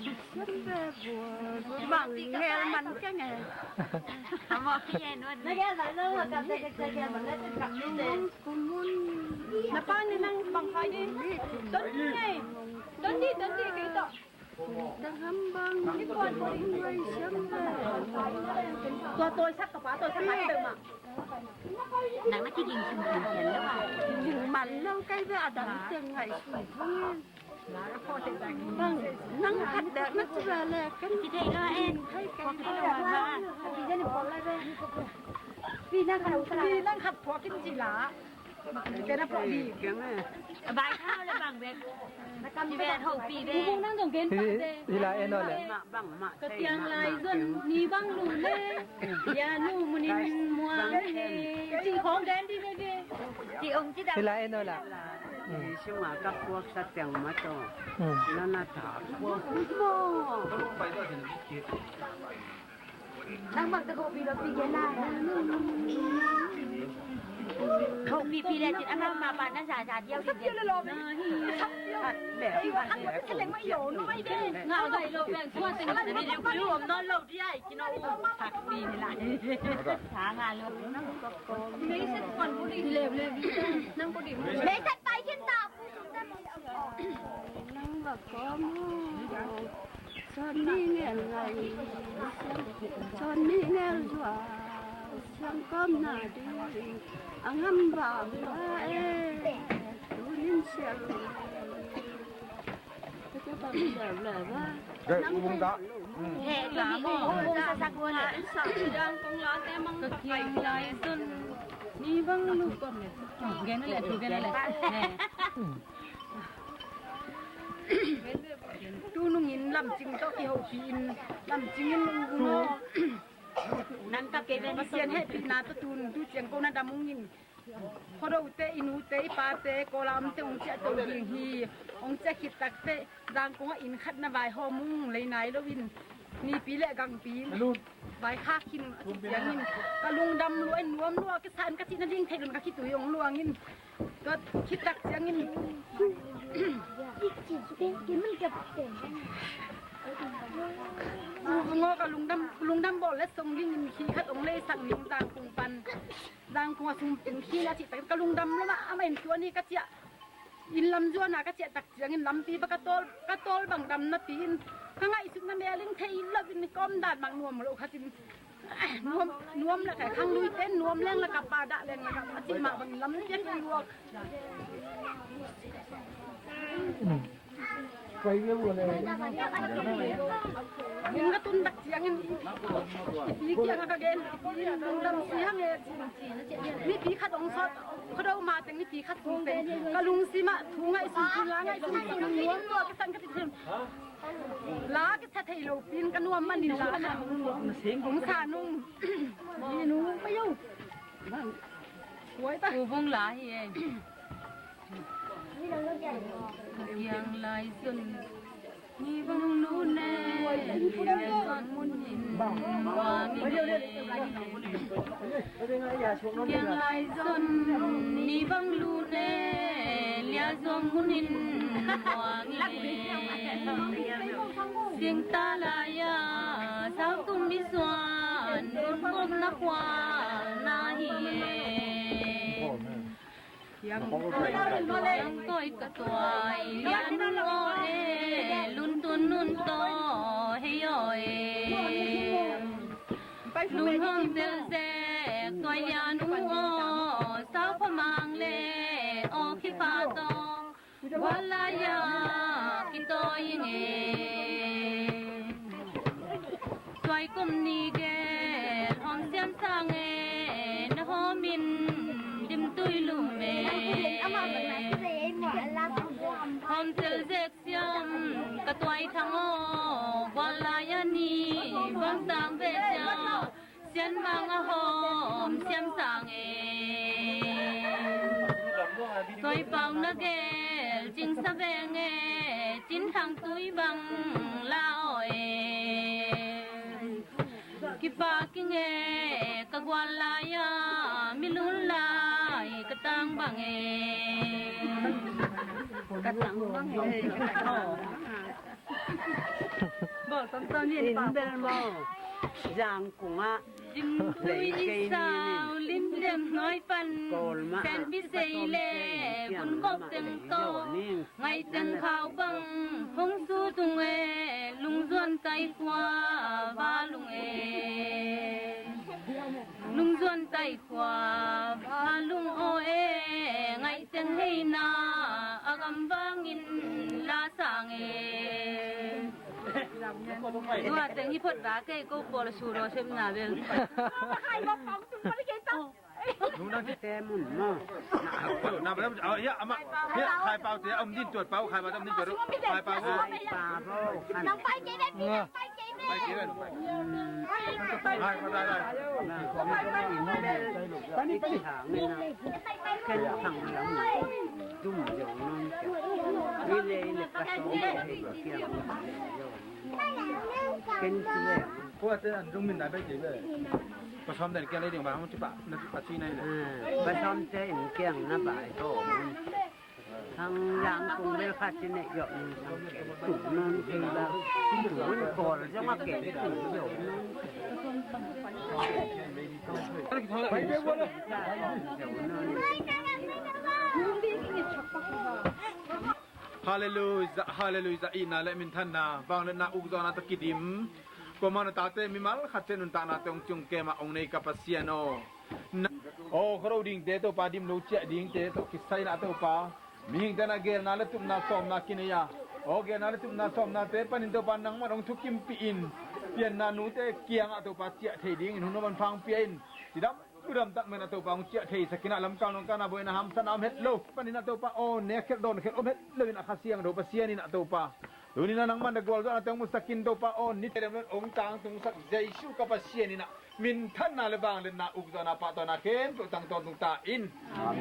Siang be bua bang ngel man ke nge. Amo ki en wan. Na gel ba lo ka ka ka ka ka ba na ka ka. Kumun. Na pa ni nang bang kai ni. Ton ni ngai. Ton ni ton ni kai to. Tua toisak ka pa toisak ka te ma. Nang na kiging sum sum pian lo a. Ging man lo kai ve a dang teng ngai sum sum. Bang nang khat dek na ci ve le kan. Ci thei lo en. Thei kan. Pi nang khat phuak in ci la. Kena pawh di. Bai thau le bang bek. Ci ven ho pi ve. Bubung nang dong gen pah de. Hi la en o le. Ka tiang lai zon ni bang lu le. Ya nu munin muang he. Ci khong gen di ve ve. Ci ong ci dang. Hi la en o la. Sunga ka puak sa tiang ma to. Na na ta puak mo. Nang bang te ko pi lo pi gen na. Ko pi pi le cin ama ma pa na sa sa diau di diau. Sa diau le lo. Sa diau. Sa diau. Sa diau. Sa diau. Nga gai lo beng tua teng ni lo ku om non lo di ai kino u tak pi ni la. Sa nga lo. Mei se kon bu di le le. Nang bu di. Mei se pai kin ta. Nang ba ko mu. Son ni ngel ngai, son ni ngel zua, siang kom na ding, a ngam bang la e, tunin sial. Gay, ubung ta. He, ka mo, ubung sa sa ko le. Sa dang kong la te mang ka kiang lai sun. Ni bang lu kom le. Gen le, tu gen le. He. Tunung in lamcing tawh kihopih in lamcing in ung ung aw. Nang ka kei ven Pasian hehpihna tawh tun tu ciang ko na dam ung in. Khuado ute, i nute, i pate, Kawla omte ung ciah to ding hi. Ong ciah khit takte Zangkong ah inn khat na vaihawm ung lei nai lo in. Nipi le gangpi in vaikhak khin a cih ciangin ka lungdam lua in nuam lua kisa in ka cih nading theih lo in ka khitui ong luang in. Tua khit tak ciangin ngaw ka lungdam, lungdam bawl le song dingin khi khat ong leisak ning Zangkung pan. Zangkung a sum pin khi na cih tak ka lungdam lo mah amah in tua ni ka ciah. Inn lam zuan a ka ciah tak ciangin lampi pa ka tawl, ka tawl bang dam napi in ka ngaihsutna mel in thei lo in ka om dan bang nuam lo khat in. Nuam, nuam le kai khang lui ten nuam leng la ka pa dah leng la ka a cih mah bang lam piak luak. Inn ka tun tak ciangin i pi kiangah ka gen, i pi in lungdam si hang e, ci. Mipi khat hong sawt, Khuado ma teng mipi khat sung teng ka lungsim ah thu ngaihsun, thu la ngaihsun, thu nuam lua ka sang ka ti thei. La ka sa thei lo pi in ka nuam manin la khat hong sa nung. Ni nu pa yo. Pu Vung la hi e. Ka kiang lai zon ni bang lut ne, lia zuang mun in muang ing e. Kiang lai zon ni bang lut ne, lia zuang mun in muang ing e. Singta lai-a sautum i suan, lungkopna khualna hi e. Siangtawi ka tuai, lian aw e, luntun nun taw hei aw e. Lunghawm tel zek tuai lian aw, saupha mang le aw khipha taw, gual lai-a kitawi ing e. Tuai kum ni gel hawm siam sang e, na hawm in dim tui lum e. Hawm tel zek siam ka tuai thang aw, gual lai-a ni bang tang ve sia, sian mang a hawm siam sang e. Tuai pau na gel cing sa veng e, cin thang tui bang la aw e. Kipak ing e, ka gual lai-a mi lun lai ka tang bang e. Ka tang bang e. Bawl tamtam ni in bel maw. Zangkung ah dim tui i sau, lim dem nuai pan senpi sei le gun gok teng taw, ngaih teng khau bang hong su tung e, lungzuan tai khua va lung e. Lungzuan tai khua va lung aw e, ngaih teng heina a gam vangin la sang e. Tua teng hi phot va kei ko pawl a su lo sepna bel. Nuna kite mun maw. Na ba ya ama ya khai pau te om din tuat pau khai ba om din tuat khai pau. Khai pau. Nang pai kei be pi, nang pai kei be. Pai kei be. Khai ba dai dai. Pani pani. Ken phang lam dum jong nong. Ile ile ka so kiang. Ken tu le. Ko ate an dung min nai bai kei le. Pasawm den kiang le ding ba hong ci pa na pa ci nai le. Pasawm te in kiang na bai to. Hang lang kung bel kha ci ne yo. Tung non kei ba. Tung kol jong a kei tung yo. Bai be wala. Halleluijah, halleluijah, itna le minthanna, vangliatna ukzawhna tawh kidim. Kuamah na tate mimal khat ciat nuntakna tawh hong ciungkem a hong nei ka Pasian aw. Na, aw, khuado dingte Topa dim lo ciah dingte tawh kisai na Topa. Mihingte na gelna le tupna sawmna kinei a. Aw, gelna le tupna sawmnate panin Topa nangmah hong thukimpih in. Pianna nute kiangah Topa ciah thei dingin hong nuam an phang pia in. Cidam Ludam tak men a Topa hong ciah theisak in ah, lamkal nong kan a buaina hamsatna om het lo panin a Topa aw, nek khelh dawn khelh om het lo in a Kha Siangtho Pasian in a Topa, tuni in a nangman na gualzawhna teng musak in Topa aw, ni tedem lo in hong tangtungsak Jesu ka Pasian in a minthanna le vangliatna ukzawhna pahtawina khempeuh tang tawntung ta in.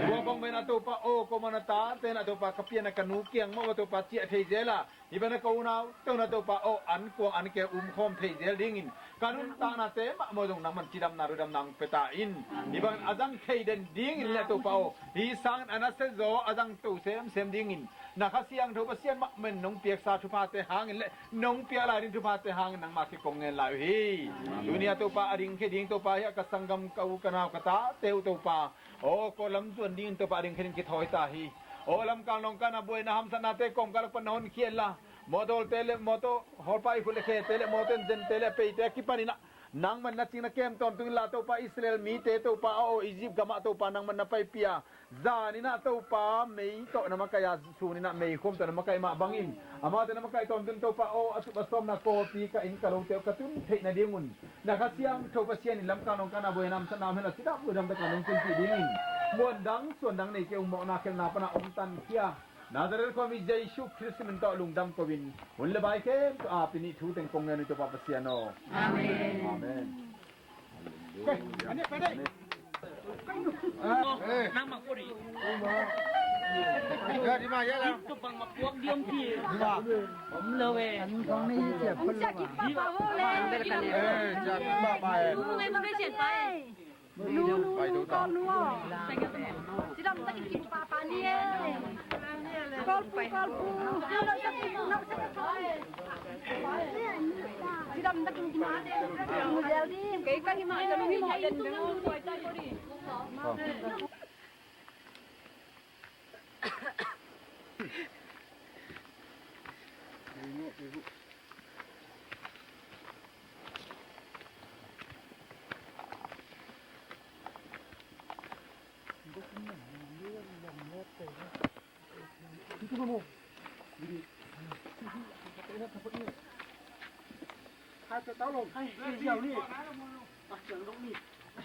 Tua bang men a Topa aw, ko man a tate in a Topa ka pian a ka nu kiang mah a Topa ciah thei zel a, hih bana ka unau tawh na Topa aw, an kuang an keu umkhawm thei zel dingin ka nuntaknate mahmah zong nangman cidamna ludamna hong pia ta in. Hih bangin a zang thei den dingin le Topa aw, hih sangin a nasia zaw a zangto semsem dingin na Kha Siangtho Pasian mahmah in nong piaksa thuphate hangin le nong piak lai ding thuphate hangin nangmah kikong ngen lai uh hi. Tuni a Topa a dingkhia ding Topa hi a ka sanggam ka u ka nau ka tate uh Topa aw, ko lamzuan dingin Topa a dingkhia ding kithawi ta hi. Aw, lamkal nong kan a buaina hamsatnate kawmkal lak pan na honkhia inla, mawtawte le mawtaw hawlpa i khut le khete le mawtaw enzente le a peite a kipanin ah Nangman na cing na kem tawntung inla Topa, Israel mite Topa, a aw Egypt gamah Topa nangman na paipih a, zan inah Topa mei tawh na makaih a, sun inah meikhum tawh na makaih mah bangin, amaute na makaih tawntung Topa aw, a tup a sawmna kawpi ka inn ka lote uh ka tun theih nadingun na Kha Siangtho Pasian in lamkang nong kan a, buaina, hamsatna om hen la, cidam buaina, damtakna nong tunpih dingin muan dang suan dang nei kei ung, mawhna khelhna pana omtankhia Nazareth khuami Jesu Khrist min tawh lungdam ko-in hun le bai khempeuh a pi nih thu teng kong ngen uh hi Topa Pasian aw. Amen. Amen.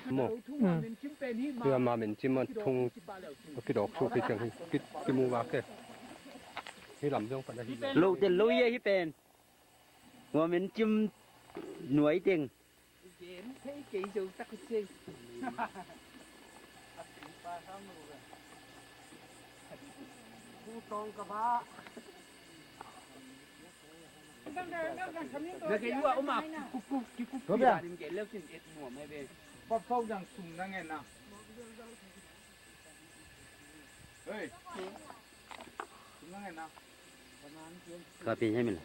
Maw. Hi ama min cim a thung a kidawk suk hi ciang hi, ki, kimu vak e. Hi lam zong pan ahi. Lo tel lo hi, hi pen. Hua min cim nuai teng. Na kei ua uma kikup kikup kira din kei leu sin et nuam mai ve. Pau pau jang sum na ngen na. Hei. Sum na ngen na. Ka pi hemil.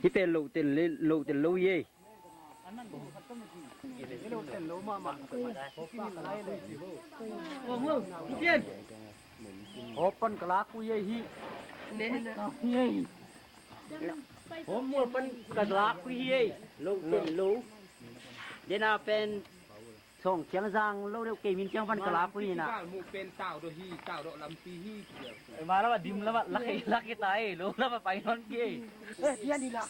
Hih pen lo tel le, lo tel lo hi ei. Hih lo tel lo mahmah. Hih pen. Hawpan ka lak uh hi ei hih. Hawpan ka lak uh hi ei. Lo tel lo. Dena pen. Sawng ciang zang lo deuh kei min ciang pan ka lak uh hi na. Kigal muh pen tau dawh hi, tau dawh lampi hi. Ei, ma lama dim lama lak hi, lak hi ta ei, lo lama pai nawn kei. Eh, dia ni la.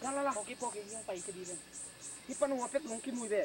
La, la, la. Poki, poki, yung pai ka di pen. Hi pan hua pek nong kimui ve.